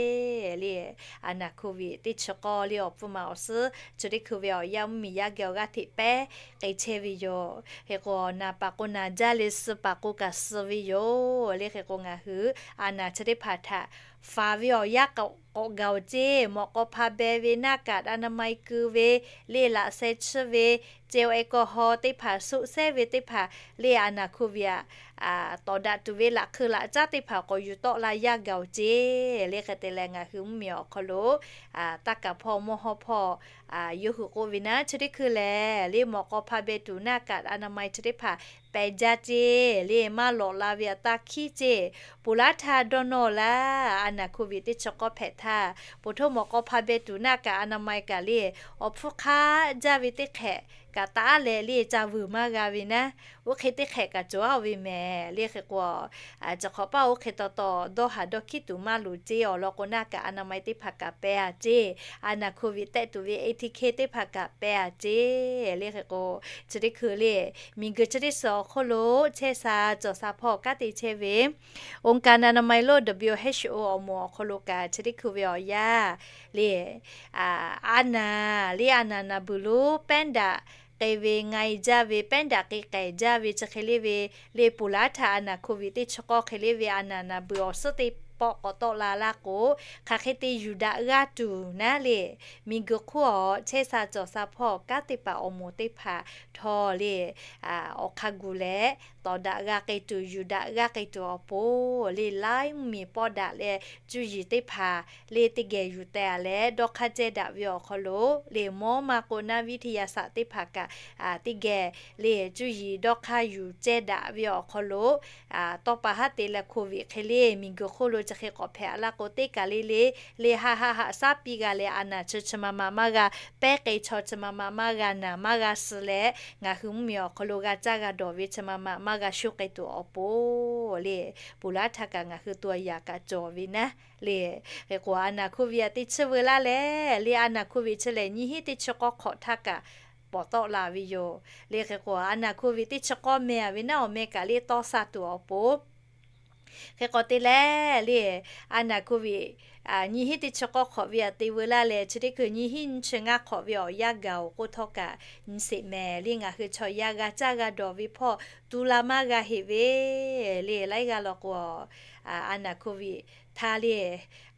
le a naˍ โควิด teˇ chi k'awˇ le awˬ pfuhˇ ma awˬ suhˉ chi teˇ hkui ve awˬ yanˇ mvuhˇmiˬ yaˇ geh awˬ g'aˇ hteꞈ pehˉ k'ai chehˇ ve yoˬ. Hk'e k'o naˍ paˍ k'o naˍ jaˇ leh suh paˍ k'o kaꞈ suh ve yoˬ le. Hk'e k'o ngaˬ hui a naˍ chi teˇ hpaˍ htaꞈ faˍ ve awˬ yanˇ k'awꞈ gaˬ awˬ ceˇ. Mawꞈ k'aw hpa beh ve หน้ากากอนามัย keu ve le laꞈ sheh chiˇ ve เจลแอลกอฮอล์ teˇ hpaˍ suˆ sehˉ ve teˇ hpaˍ le a naˍ โควิด aꞈ tawˍ daꞈ tuˬ ve laꞈ hkeu laꞈ caˉ teˇ hpaˍ k'awꞈ yuˬ tawˆ la yaˇ gaˬ awˬ ceˇ le. Hk'e te leh ngaˬ hui mvuhˇmiˬ awˬ hk'aw lo taˇ kaˍ hpawˇ mawˇ hawˇ hpawˇ yawˇ hui k'oˆ ve naˉ chi teˇ hkui lehˬ le mawꞈ k'aw hpa beh tuˬ หน้ากากอนามัย chi teˇ hpaˍ pehˬ jaˇ ceˇ le maˇ lawꞈ la ve aꞈ taˇ hkiˉ ceˇ. Ponˬ laˉ htaˇ dawˇ nawˇ laˇ a naˍ โควิด teˇ chi k'awˇ hpehꞈ htaˇ ponˬ htaˇ mawꞈ k'aw hpa beh tuˬ หน้ากากอนามัย kaꞈ le awˬ hpfuhˇ hk'aˆ jaˇ ve teˇ hk'ehꞈ kaꞈ taˉ leh le ca vuiˬ maˇ g'a ve naˉ. Oˇ hk'e teˇ hk'ehꞈ kaꞈ cawˬ a ve mehˍ le. Hk'e k'o ciˬ hk'awꞈ paˇ oˇ hk'e taw taw dawˇ haˍ dawˇ hkiˉ tuˬ maˇ loˍ ceˇ. Awˬ lawn k'o หน้ากากอนามัย teˇ hpaˍ kaꞈ pehˬ a ceˇ. A naˍ โควิด tehˆ tuˬ ve เอทีเค teˇ hpaˍ kaꞈ pehˬ a ceˇ le. Hk'e k'o chi teˇ hkui le miˬguiˬ chi teˇ suhˍ awˬ hk'oˆ lo chehˇ sha cawˬ sha hpawˇ kanˉ te chehˇ ve องค์การอนามัยโลก WHO awˬ moˍ awˬ hk'aw lo kaꞈ chi teˇ hkui ve awˬ yanˇ le a naˍ le a naˍ naˍ buiˬ lonˉ pehˉ daꞈ k'ai ve ngai jaˇ ve pehˉ daꞈ k'ai k'ehˬ jaˇ ve chi hk'e le ve le ponˬ laˉ htaˇ a naˍ โควิด teˇ chi k'awˇ hk'e le ve a naˍ naˍ buiˬ awˬ suhˉ teˇ pawˆ k'awꞈ tawˆ la laˇ k'o hk'aˬ hk'e te yuˬ daꞈ g'aˇ tuˬ naˉ le miˬguiˬ hk'oˆ awˬ chehˇ sha cawˬ sha hpawˇ kanˉ te paˍ awˬ moˍ teˇ hpaˍ htawˇ le awˬ hk'a gu leh tawˍ daꞈ g'a k'ai tuˬ yuˬ daꞈ g'a k'ai tuˬ awˬ pon le laiˉ mvuhˇmiˬ pawˆ daꞈ leh cuˇ yiˍ teˇ hpaˍ le teˇ geh yuˬ teh a leh dawˇ hk'aˇ cehˇ daꞈ ve awˬ hk'aw lo le mawˇ maˇ k'o naˆ วิทยาศาสตร์ teˇ hpaˍ kaꞈ teˇ geh le cuˇ yiˍ dawˇ hk'aˇ yuˬ cehˇ daꞈ ve awˬ hk'aw lo tawˇ pa haˉ te leh โควิด hk'e le miˬguiˬ hk'oˆ lo chi hk'e k'awꞈ hpehꞈ laˇ k'o, teˇ kaˬ le le le ha ha haꞈ shaˉ piˇ g'a leh, a naˬ chi chi ma ma maˇ g'a, pehˉ k'ai chaw chi ma ma maˇ g'a, naˬ maˇ g'a suh leh, ngaˬ hui mvuhˇmiˬ awˬ hk'aw lo g'a caˇ g'a dawˬ ve chi ma ma maˇ g'a shuˉ k'ai tuˬ awˬ pon le, ponˬ laˇ htaˇ kaꞈ ngaˬ hui to yaꞈ kaꞈ cawˬ ve naˉ le. Hk'e k'o, a naˬ hkoˇ ve aꞈ teˇ chiˇ veu laˇ leh le, a naˬ hkoˇ ve chi lehˬ nyiˇ hinˉ teˇ chi k'awˇ hk'awꞈ htaˇ kaꞈ pawˍ tawˆ la ve yoˬ le. Hk'e k'o, a naˬ hkoˇ ve teˇ chi k'awˇ meh ve naˉ awˬ meh kaꞈ le tawˇ sha tuˬ awˬ pon hk'e k'o te leh le, a naˬ hkoˇ ve nyiˇ hinˉ teˇ chi k'awˇ hk'awꞈ ve aꞈ te veu laˇ leh, chi teˇ hkui nyiˇ hinˉ nyiˇ chi ngaˇ hk'awꞈ ve awˬ yanˇ gaˬ-oˬ k'oˆ htawˇ kaꞈ nyi sheˍ mehˍ le, ngaˬ hui chaw yaˇ g'a caˇ g'a dawˬ ve hpawˇ tu la maˇ g'a heꞈ ve le. Laiˉ g'aˇ law k'o, a naˬ hkoˇ ve htaˇ le,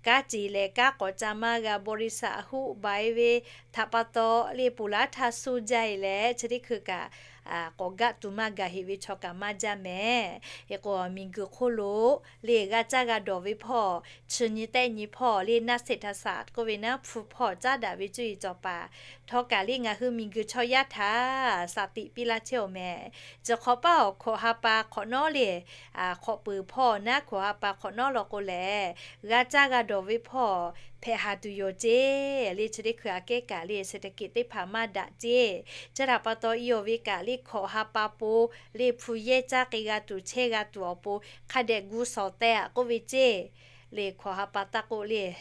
kanˉ ceˬ leh kanˉ k'awꞈ ca maˇ g'a, บริษัท huˆ baiˍ ve htaꞈ pa taw le, ponˬ laˇ htaˇ suh jaˇ e leh chi teˇ hkui kaꞈ k'awꞈ gaˆ tu maˇ gaˬ heꞈ ve chaw kaꞈ maˇ jaˇ mehˍ. Hk'e k'o, miˬguiˬ hk'oˆ lo le g'a caˇ g'a dawˬ ve hpawˇ, chi nyi tehˆ nyi hpawˇ le, naˆ sheˍ htaꞈ shaꞈ k'oˆ ve naˉ hpu hpawˇ caˉ daꞈ ve cuˇ yiˍ cawˬ paˍ htawˇ kaꞈ le, ngaˬ hui miˬguiˬ chaw yaˇ htaꞈ shaˍ tiꞈ piˇ laˇ chehˇ-oˬ mehˍ. Chi hk'awꞈ paˉ awˬ hkawꞈ ha pa hk'awꞈ nawˉ le, hk'awꞈ peuˬ hpawˇ naˉ hkawꞈ ha pa hk'awꞈ nawˉ law k'o lehˬ, g'a caˇ g'a dawˬ ve hpawˇ hpehꞈ haˍ tuˬ yoˬ ceˇ le. Chi teˇ hkui aꞈ kehˉ kaꞈ le เศรษฐกิจ teˇ hpaˍ maˇ daꞈ ceˇ. Chi htaꞈ pa taw, i awˬ ve kaꞈ le hkawꞈ ha pa po le hpu yehˇ caˇ k'ai g'a tuˬ chehˇ g'a tuˬ awˬ pon hk'a dehꞈ gu shawˍ teh aꞈ k'oˆ ve ceˇ. Le hkawꞈ ha pa taˇ k'oˆ le,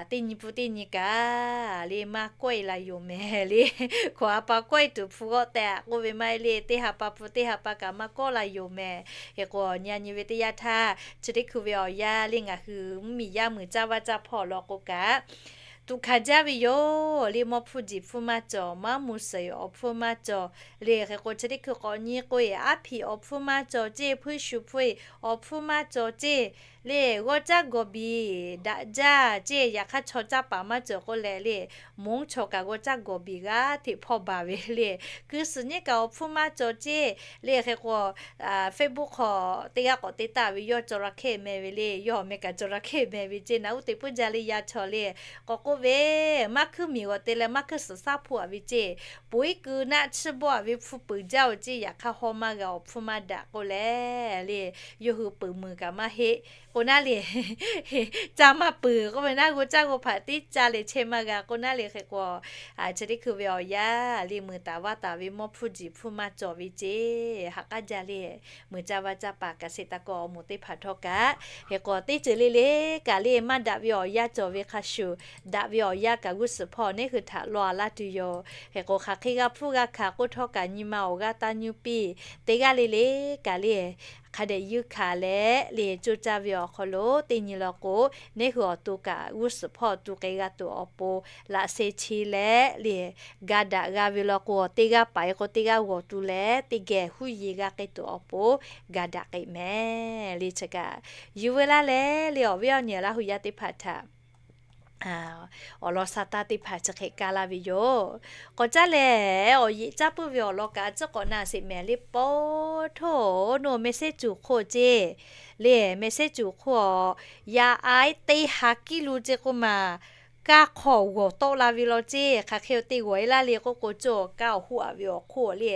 teˇ nyi pun teˇ nyi kaꞈ le maˇ kawehˇ la yoˬ mehˍ le. Hkawꞈ ha pa kawehˇ tuˬ hpu g'awˆ teh aꞈ k'oˆ ve maˇ heˆ le, teˇ ha pa pun teˇ ha pa kaꞈ maˇ kawehˇ la yoˬ mehˍ. Hk'e k'o, nyi a nyi ve teˇ yanˇ htaˇ chi teˇ hkui ve awˬ yanˇ le ngaˬ hui mvuhˇmiˬ yaˇ muiˬ caˇ vaˇ caˇ hpawˇ law k'o kaꞈ tuꞈ hkanˍ jaˇ ve yoˬ le. Mawˇ hpfuhˇ jiˬ hpfuhˇ maˇ cawˬ, maˇ muˍ suhˍ awˬ hpfuhˇ maˇ cawˬ le. Hk'e k'o, chi teˇ hkui k'awꞈ nyi k'o e, aˉ hpiꞈ awˬ hpfuhˇ maˇ cawˬ ceˇ, hpuiˇ shuˍ hpfuhˇ awˬ hpfuhˇ maˇ cawˬ ceˇ le. G'awˇ caˇ gawˬ biˬ daꞈ jaˇ ceˇ. Yaꞈ hk'aˇ chaw caˇ paˍ maˇ cawˬ k'oˆ leh le, moˉ chaw kaꞈ g'awˇ caˇ gawˬ biˬ g'aˇ hteꞈ hpawˇ baˬ ve le. Kuiˬ suhˍ nyiˉ kaꞈ awˬ hpfuhˇ maˇ cawˬ ceˇ le. Hk'e k'o, Facebook hk'aw teˇ g'aˇ k'awꞈ te taˍ ve yawˇ จระเข้ meh ve le, yawˇ awˬ meh kaꞈ จระเข้ meh ve ceˇ. Naˬ uˉ teꞈ puiˉ jaˇ le, yaˇ chaw le k'awꞈ k'oˆ ve, maˇ hkuiˉ miˬ g'awˬ te leh maˇ hkuiˉ suhˍ shaˉ hpuˇ aꞈ ve ceˇ. Poˬ iˉ keu naˆ chiˇ bawˆ aꞈ ve hpfuhˇ peuˬ jaˇ-oˬ ceˇ. Yaꞈ hk'aˇ hawˇ maˇ g'a, awˬ hpfuhˇ maˇ daꞈ k'oˆ leh le, yawˇ hui peuˬ muiˬ kaꞈ maˇ heˆ k'o naˉ le, caˇ maˇ peuˬ k'oˆ ve naˉ, g'awˇ caˇ g'awˇ hpaꞈ tiˉ caˇ leh chehˇ maˇ g'a k'o naˉ le. Hk'e k'o, chi teˇ hkui ve awˬ yanˇ le muiˬ taˍ vaˇ taˍ ve mawˇ hpfuhˇ jiˬ hpfuhˇ maˇ cawˬ ve ceˇ. Haꞈ k'aˉ jaˇ le, muiˬ caˇ vaˇ caˇ paˍ kaꞈ sheˍ taˍ k'o awˬ moˍ teˇ hpaˍ htawˇ kaꞈ. Hk'e k'o, teˇ ceuˬ le le kaꞈ le maˇ daꞈ ve awˬ yanˇ cawˬ ve hk'a shuˍ, daꞈ ve awˬ yanˇ kaꞈ g'uˇ suhˍ hpawˇ neˇ hui htaꞈ law a laˇ tuˬ yoˬ. Hk'e k'o, hk'aˬ hk'e g'a hpfuhˇ g'a hkanˍ k'oˆ htawˇ kaꞈ nyi ma awˬ g'aˇ taˇ nyuˇ piˇ. Teˇ g'aˇ le le kaꞈ le hk'a dehꞈ yuˇ hkanˍ leh le coˇ caˇ ve awˬ hk'aw lo teˇ nyi law k'o, neˇ hui awˬ to kaꞈ g'uˇ suhˍ hpawˇ tu k'ai g'a tuˬ awˬ pon laꞈ sheh chi leh le ga daꞈ g'a ve law k'o, teˇ g'aˇ paiˍ k'o teˇ g'aˇ g'awˬ tu leh teˇ geh huˉ yeˬ g'a k'ai tuˬ awˬ pon ga daꞈ k'ai mehˍ le. Chi kaꞈ yuˬ veu laˇ leh le awˬ viˉ awˬ nyi Laˇ hu yaˇ teˇ hpaˍ htaꞈ awˬ lawn sha taˇ teˇ hpaˍ chi hk'e kaˇ laˇ ve yoˬ. K'awꞈ caˉ lehˬ, awˬ yeꞈ caˇ puiˉ ve awˬ lawn kaꞈ a ciˉ k'awꞈ na sheˍ mehˍ le. Pawˇ htoˇ, nawˬ mehˍ sehˉ cuˬ hk'oˆ ceˇ le, mehˍ sehˉ cuˬ hk'oˆ awˬ, yaˇ aiˉ teˇ ha kiˉ lu ceˇ k'oˆ maˬ, kaˇ hk'aw g'awˬ tawˆ la ve law ceˇ. Hk'aˬ hk'e te g'awˬ e laˇ le k'oˆ k'o, cawˬ kaˇ awˬ hoˆ aꞈ ve awˬ hk'oˆ le,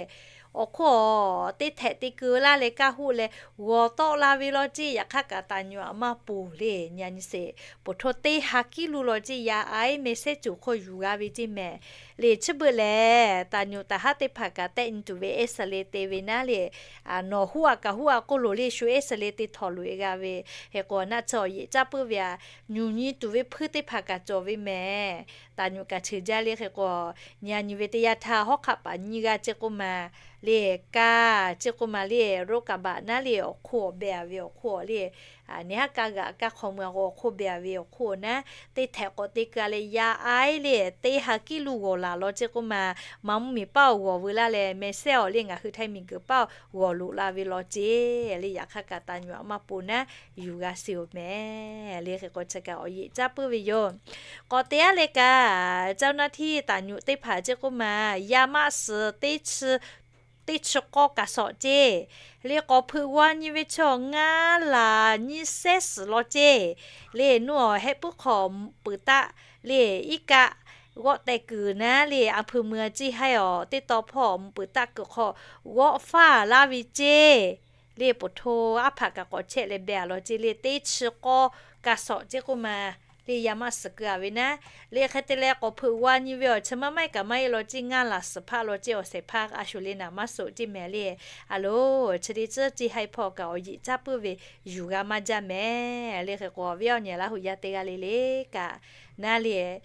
awˬ hk'oˆ awˬ teˇ htehꞈ te keu laˇ leh kaˇ hoˆ leh g'awˬ tawˆ la ve law ceˇ. Yaꞈ hk'aˇ kaꞈ taˍ nyuꞈ aꞈ maˇ ponˬ le, nyi a nyi sheˍ. Pawˇ htoˇ teˇ ha kiˉ lu law ceˇ, yaˇ aiˉ mehˍ sehˉ cuˬ hk'oˆ yuˬ g'a ve ceˇ mehˍ le. Chi beuꞈ lehˬ, taˍ nyuꞈ taˍ haˉ teˇ hpaˍ kaꞈ tehˆ nyi tuˬ ve X-ray te ve naˉ le, nawˬ hoˆ aꞈ kaꞈ hoˆ aꞈ k'oˆ loˬ le, shu X-ray te htawnˍ loꞈ e g'a ve. Hk'e k'o, naˆ tsuhˇ awˬ yeꞈ caˇ puiˉ ve aꞈ, nyuˬ nyi tuˬ ve hpuiˇ teˇ hpaˍ kaꞈ cawˬ ve mehˍ. Taˍ nyuꞈ kaꞈ cheuˬ jaˇ le. Hk'e k'o, nyi a nyi ve teˇ yanˇ htaˇ hawˉ hk'aˆ paˍ nyi g'a ceˇ k'oˆ maˬ le, kaˇ ceˇ k'oˆ maˬ le, รถกระบะ naˉ le awˬ hk'oˆ awˬ beh a ve awˬ hk'oˆ le, neˇ haˉ kaˇ g'aꞈ kaˇ hk'aw mui a k'o awˬ hk'oˆ beh a ve awˬ hk'oˆ naˉ, teˇ htehꞈ k'awꞈ te keu a leh yaˇ aiˉ le teˇ ha kiˉ lu g'awˬ laˬ law ceˇ k'oˆ maˬ, maˇ mvuhˇ miˬ paˇ awˬ g'awˬ veu laˇ leh mehˍ sehˉ awˬ le ngaˬ hui Htaiˇ miˬguiˬ paˇ g'awˬ loꞈ la ve law ceˇ le. Yaꞈ hk'aˇ kaꞈ taˍ nyuꞈ aꞈ maˇ ponˬ naˉ, yuˬ g'a sheˍ oˬ mehˍ le. Hk'e k'o, chi kaꞈ awˬ yeꞈ caˇ puiˉ ve yoˬ. K'awꞈ te aˉ le kaꞈ, เจ้าหน้าที่ taˍ nyuꞈ teˇ hpaˍ ceˇ k'oˆ maˬ, yaˇ maˇ suh teˇ chi teˇ chi k'awˇ kaꞈ shawˍ ceˇ le. K'awꞈ hpeuꞈ g'aw nyi ve chaw ngaˇ laˬ nyiˇ sehˉ suhˍ law ceˇ le. Nuˇ awˬ hehˆ puiˉ hk'aw peuˬ taˆ le, iˉ kaˆ g'awˆ teh kuiˬ naˉ le, a hpui mui a ciˇ haiˉ awˬ teˇ taw hpawˇ peuˬ taˆ kuiˬ hk'aw g'awˆ faˇ laˇ ve ceˇ le. Pawˇ htoˇ aˉ hpaꞈ kaꞈ k'awꞈ chehˇ leh beh a law ceˇ le, teˇ chi k'awˇ ka sawꞈ ceˇ k'oˆ ma le, yaˇ maˇ suhˍ keu-a ve naˉ. Le hk'e te leh k'awꞈ hpeuꞈ g'a nyi ve awˬ chi maˇ maˇ kaꞈ maˇ heˆ law ceˇ, ngaˇ laˬ suhˍ hpaˆ law ceˇ, awˬ shehˍ hpaˇ a shuˍ le naˍ maˇ sawꞈ ceˇ mehˍ le. A loˬ, chi te tcuhˉ ceˇ haiˬ hpawˇ kaꞈ awˬ yeꞈ caˇ puiˉ ve yuˬ g'a maˇ jaˇ mehˍ. Le hk'e k'o, awˬ viˉ awˬ nyi Laˇ huˍ yaˇ teˇ g'aˇ le le kaꞈ, naˉ le,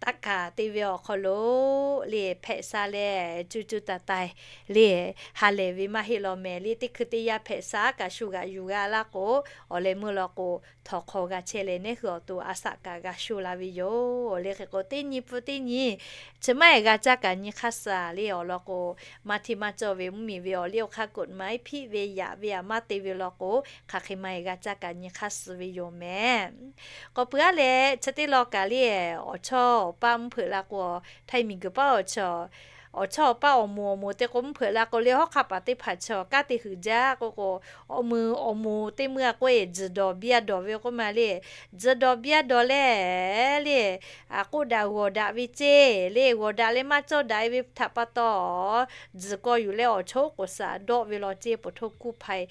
taˇ kaˍ te ve awˬ hk'aw lo le hpehꞈ sha leh, cuˇ cuˇ taiˍ taiˍ le ha lehˬ ve maˇ heˆ law mehˍ le. Teˇ hkui teˇ yanˇ hpehꞈ sha kaꞈ shu g'aꞈ yuˬ g'a laˇ k'o, awˬ leh meuˇ law k'o, htawnˍ hk'aw g'a chehˇ leh, neˇ hui awˬ to a shaꞈ kaꞈ g'a sho la ve yoˬ. Le hk'e k'o, teˇ nyi pfuhˇ teˇ nyi chi maˇ heˆ g'a caˇ kaꞈ nyi hk'aˇ suh le awˬ lawn k'o, maˇ hteˇ maˇ cawˇ ve mvuhˇmiˬ ve awˬ liˇ awˬ hk'aˇ กฎหมาย hpiˆ ve yaꞈ ve aꞈ maˇ te ve law k'o, hk'aˬ hk'e maˇ heˆ g'a caˇ kaꞈ nyi hk'aˇ suh ve yoˬ mehˍ. K'awꞈ peuˬ-a leh, chi teˇ law kaꞈ le, awˬ chawˇ awˬ paˇ mvuhˇ hpeuꞈ la k'o, htaiˇ miˬguiˬ paˉ awˬ chawˇ, awˬ chawˇ awˬ paˇ awˬ moˍ awˬ moˍ te k'o mvuhˇ hpeuꞈ la k'o le, hawˉ hk'aˇ paˍ teˇ hpaˍ chi kanˉ te huiˍ jaˇ k'oˆ k'o, awˬ meuˍ awˬ moˍ teˇ meuˇ a k'oˆ-e, tzuhˬ dawˬ biˇ a dawˬ ve k'oˆ ma le. Tzuhˬ dawˬ biˇ a dawˬ leh le, k'oˆ daꞈ g'awˬ daꞈ ve ceˇ le, g'awˬ daꞈ leh maˇ cawˇ daꞈ-e ve htaꞈ pa taw, tzuhˬ kaw yuˬ leh awˬ chawˇ oˉ k'oˍ saˍ dawˆ ve law ceˇ, ปลดทุกข์กู้ภัย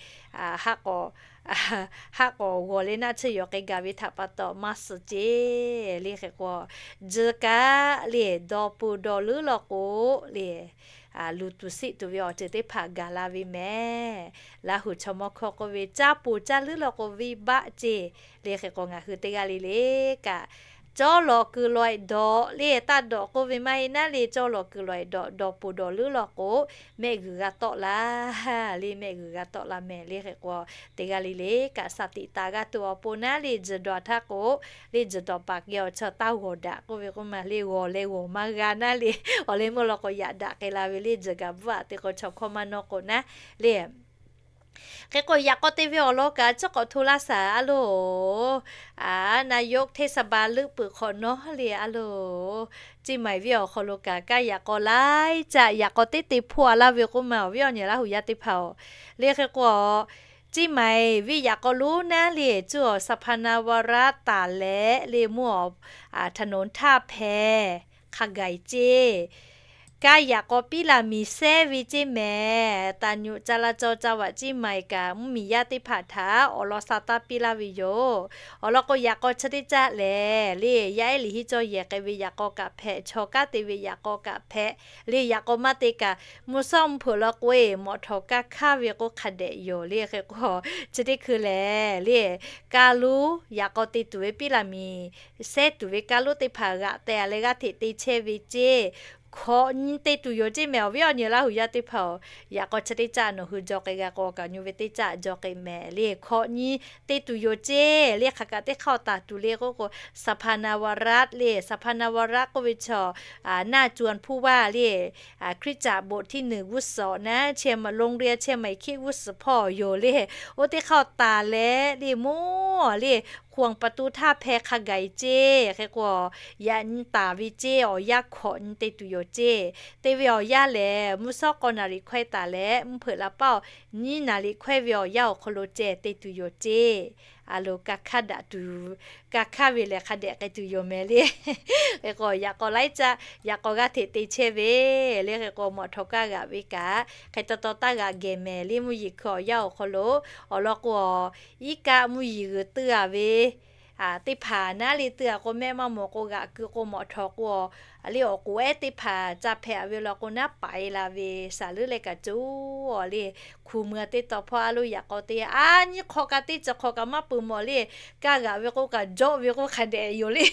haˆ k'awꞈ haˆ k'awꞈ g'awˬ leh naˆ tsuhˇ yawˬ k'ai gaˬ ve htaꞈ pa taw maˇ suh ceˇ. Le hk'e k'o, tzuhˬ kaꞈ le dawˇ pon dawˇ leuˉ law k'o le, luˬ tuˬ siˆ tuˬ ve awˬ ceuˬ teˇ hpaˍ gaˬ la ve mehˍ. Laˇ huˍ chaw mawˇ hkawˇ k'oˆ ve, caˇ pon caˇ leuˉ law k'o venˇbaˆ ceˇ. Le hk'e k'o, ngaˬ hui teˇ g'aˇ le le kaꞈ, cawˇ lawꞈ kuiˬ lawꞈ-e dawꞈ le taˇ dawꞈ k'oˆ ve maˇ heˆ naˉ le, cawˇ lawꞈ kuiˬ lawꞈ-e dawꞈ, dawˇ pon dawˇ leuˉ law k'o, mehˆ g'uiˬ g'a tawˆ la le, mehˆ g'uiˬ g'a tawˆ la mehˍ. Le hk'e k'o, teˇ g'aˇ le le kaꞈ สติ taˍ g'a tuˬ awˬ pon naˉ le, tzuhˬ dawˬ htaˇ k'o, le tzuhˬ dawˬ paˍ geh awˬ chawˇ taˇ g'awˬ daꞈ k'oˆ ve k'oˆ ma le, g'awˬ leh g'awˬ maˇ g'a naˉ le, awˬ leh meuˇ law k'o yaꞈ daꞈ k'ai la ve le, tzuhˬ gaˬ bvuhˆ aꞈ te k'o chaw hkawˇ maˇ nawˇ k'o naˉ le. Hk'e k'o, yaꞈ k'aw te ve awˬ lawn kaꞈ chi k'awꞈ hto laˇ shaˍ a loˬ. นายกเทศบาล leuˆ peuˬ hk'awꞈ nawˉ le a loˬ. Ciˇ maiˍ venˇ awˬ hk'aw lo kaꞈ kaˇ yaꞈ k'aw laiˉ caˆ yaꞈ k'aw teˇ te hpawˇ a laˇ ve k'oˆ ma, awˬ viˉ awˬ nyi Laˇ huˍ yaˇ teˇ hpaˍ-oˬ. Le hk'e k'o, Ciˇ maiˍ venˇ yaꞈ k'aw lonˉ naˉ le cuˇ awˬ สะพานนวรัตน์ taˍ leh le mvuhˇ awˬ ถนนท่าแพ hk'a gaˬ-e ceˇ. Kaˇ yaꞈ k'aw piˇ laˬ miˬ sehˉ ve ceˇ mehˍ. ตำรวจจราจรจังหวัดเชียงใหม่ kaꞈ mvuhˇmiˬ yaˇ teˇ hpaˍ htaꞈ awˬ lawn sha taˇ piˇ laˇ ve yoˬ. Awˬ lawn k'o, yaꞈ k'aw chi teˇ caˆ lehˬ le, yaˇ ehˉ liꞈ henˇ cawˇ yehˬ k'ai ve yaꞈ k'aw kaꞈ hpehꞈ, chaw kanˉ te ve yaꞈ k'aw kaꞈ hpehꞈ le, yaꞈ k'aw maˇ te kaꞈ, mvuhˇ shawˉ mvuhˇ hpeuꞈ law k'o-e, mawꞈ htawˍ kaˇ hkaˇ ve k'o hk'a dehꞈ yoˬ. Le hk'e k'o, chi teˇ hkui lehˬ le, kaˇ lonˉ yaꞈ k'aw te tuˬ ve piˇ laˬ miˬ sehˉ tuˬ ve kaˇ lonˉ teˇ hpaˍ g'aꞈ tehˬ leh g'aˇ hteꞈ te chehˇ ve ceˇ. Hkawꞈ nyi te tuˬ yoˬ ceˇ mehˍ, awˬ viˉ awˬ nyi Laˇ huˍ yaˇ teˇ hpaˍ-oˬ. Yaꞈ k'aw chi teˇ caˆ nawˬ hui jaw k'ai g'a k'o, kaꞈ nyu ve teˇ caˆ jaw k'ai mehˍ le. Hkawꞈ nyi te tuˬ yoˬ ceˇ le. Hk'aˬ kaꞈ teˇ hk'aˇ taˍ tuˬ le k'oˆ k'o, สะพานนวรัตน์ le, สะพานนวรัตน์ k'oˆ ve chaw หน้าจวนผู้ว่า le, Hkriꞈ caꞈ โบสถ์ที่หนึ่ง วุโส naˉ, เชียงใหม่ โรงเรียนเชียงใหม่คริสต์ วุโส hpawˇ yoˬ le. Oˇ teˇ hk'aˇ taˍ leh le mawˇ le, ขวางประตูท่าแพ hk'a gaˬ-e ceˇ. Hk'e k'o, yaꞈ nyi taˍ ve ceˇ, awˬ yanˇ hkawꞈ nyi te tuˬ yoˬ ceˇ. Te ve awˬ yanˇ lehˬ, mvuhˇ shawˉ k'awˇ naˍ riˍ hkawehˇ taˍ leh mvuhˇ hpeuꞈ la paˇ-oˬ, nyiˇ naˍ riˍ hkawehˇ ve awˬ yanˇ awˬ hk'aw lo ceh te tuˬ yoˬ ceˇ. A loˬ, ka hkaˇ daꞈ tuˬ, ka hkaˇ ve lehˬ hk'a dehꞈ k'ai tuˬ yoˬ mehˍ le. Hk'e k'o, yaꞈ k'aw laiˉ caˆ yaꞈ k'aw g'aˇ hteꞈ te chehˇ ve le. Hk'e k'o, mawꞈ htawˍ kaˇ g'aꞈ ve kaꞈ hk'e taw taw taˇ g'aꞈ gehˬ mehˍ le. Mvuhˇ yeˬ hkui awˬ yanˇ awˬ hk'aw lo awˬ lawn k'o, iˉ kaˆ mvuhˇ yeˬ g'uiˬ teuˇ-a ve teˇ hpaˍ naˉ le teuˇ-a k'o, mehˆ maˇ mawˬ k'o g'aꞈ keu k'o, mawꞈ htawˍ k'o, le awˬ k'oˍ ehˉ teˇ hpaˍ ca hpehꞈ-a ve law k'o, naˉ paiˍ la ve shaˍ leuˉ leh kaꞈ coˇ-a le. Hku mui-a teˇ taw hpawˇ a loˇ yaꞈ k'aw te, a nyi hk'awꞈ kaꞈ teˇ ceuˬ hk'awꞈ kaꞈ maˇ peuˬ mawˬ le. Kaˇ g'aꞈ ve k'o kaꞈ jawˆ ve k'o hk'a dehꞈ yoˬ le.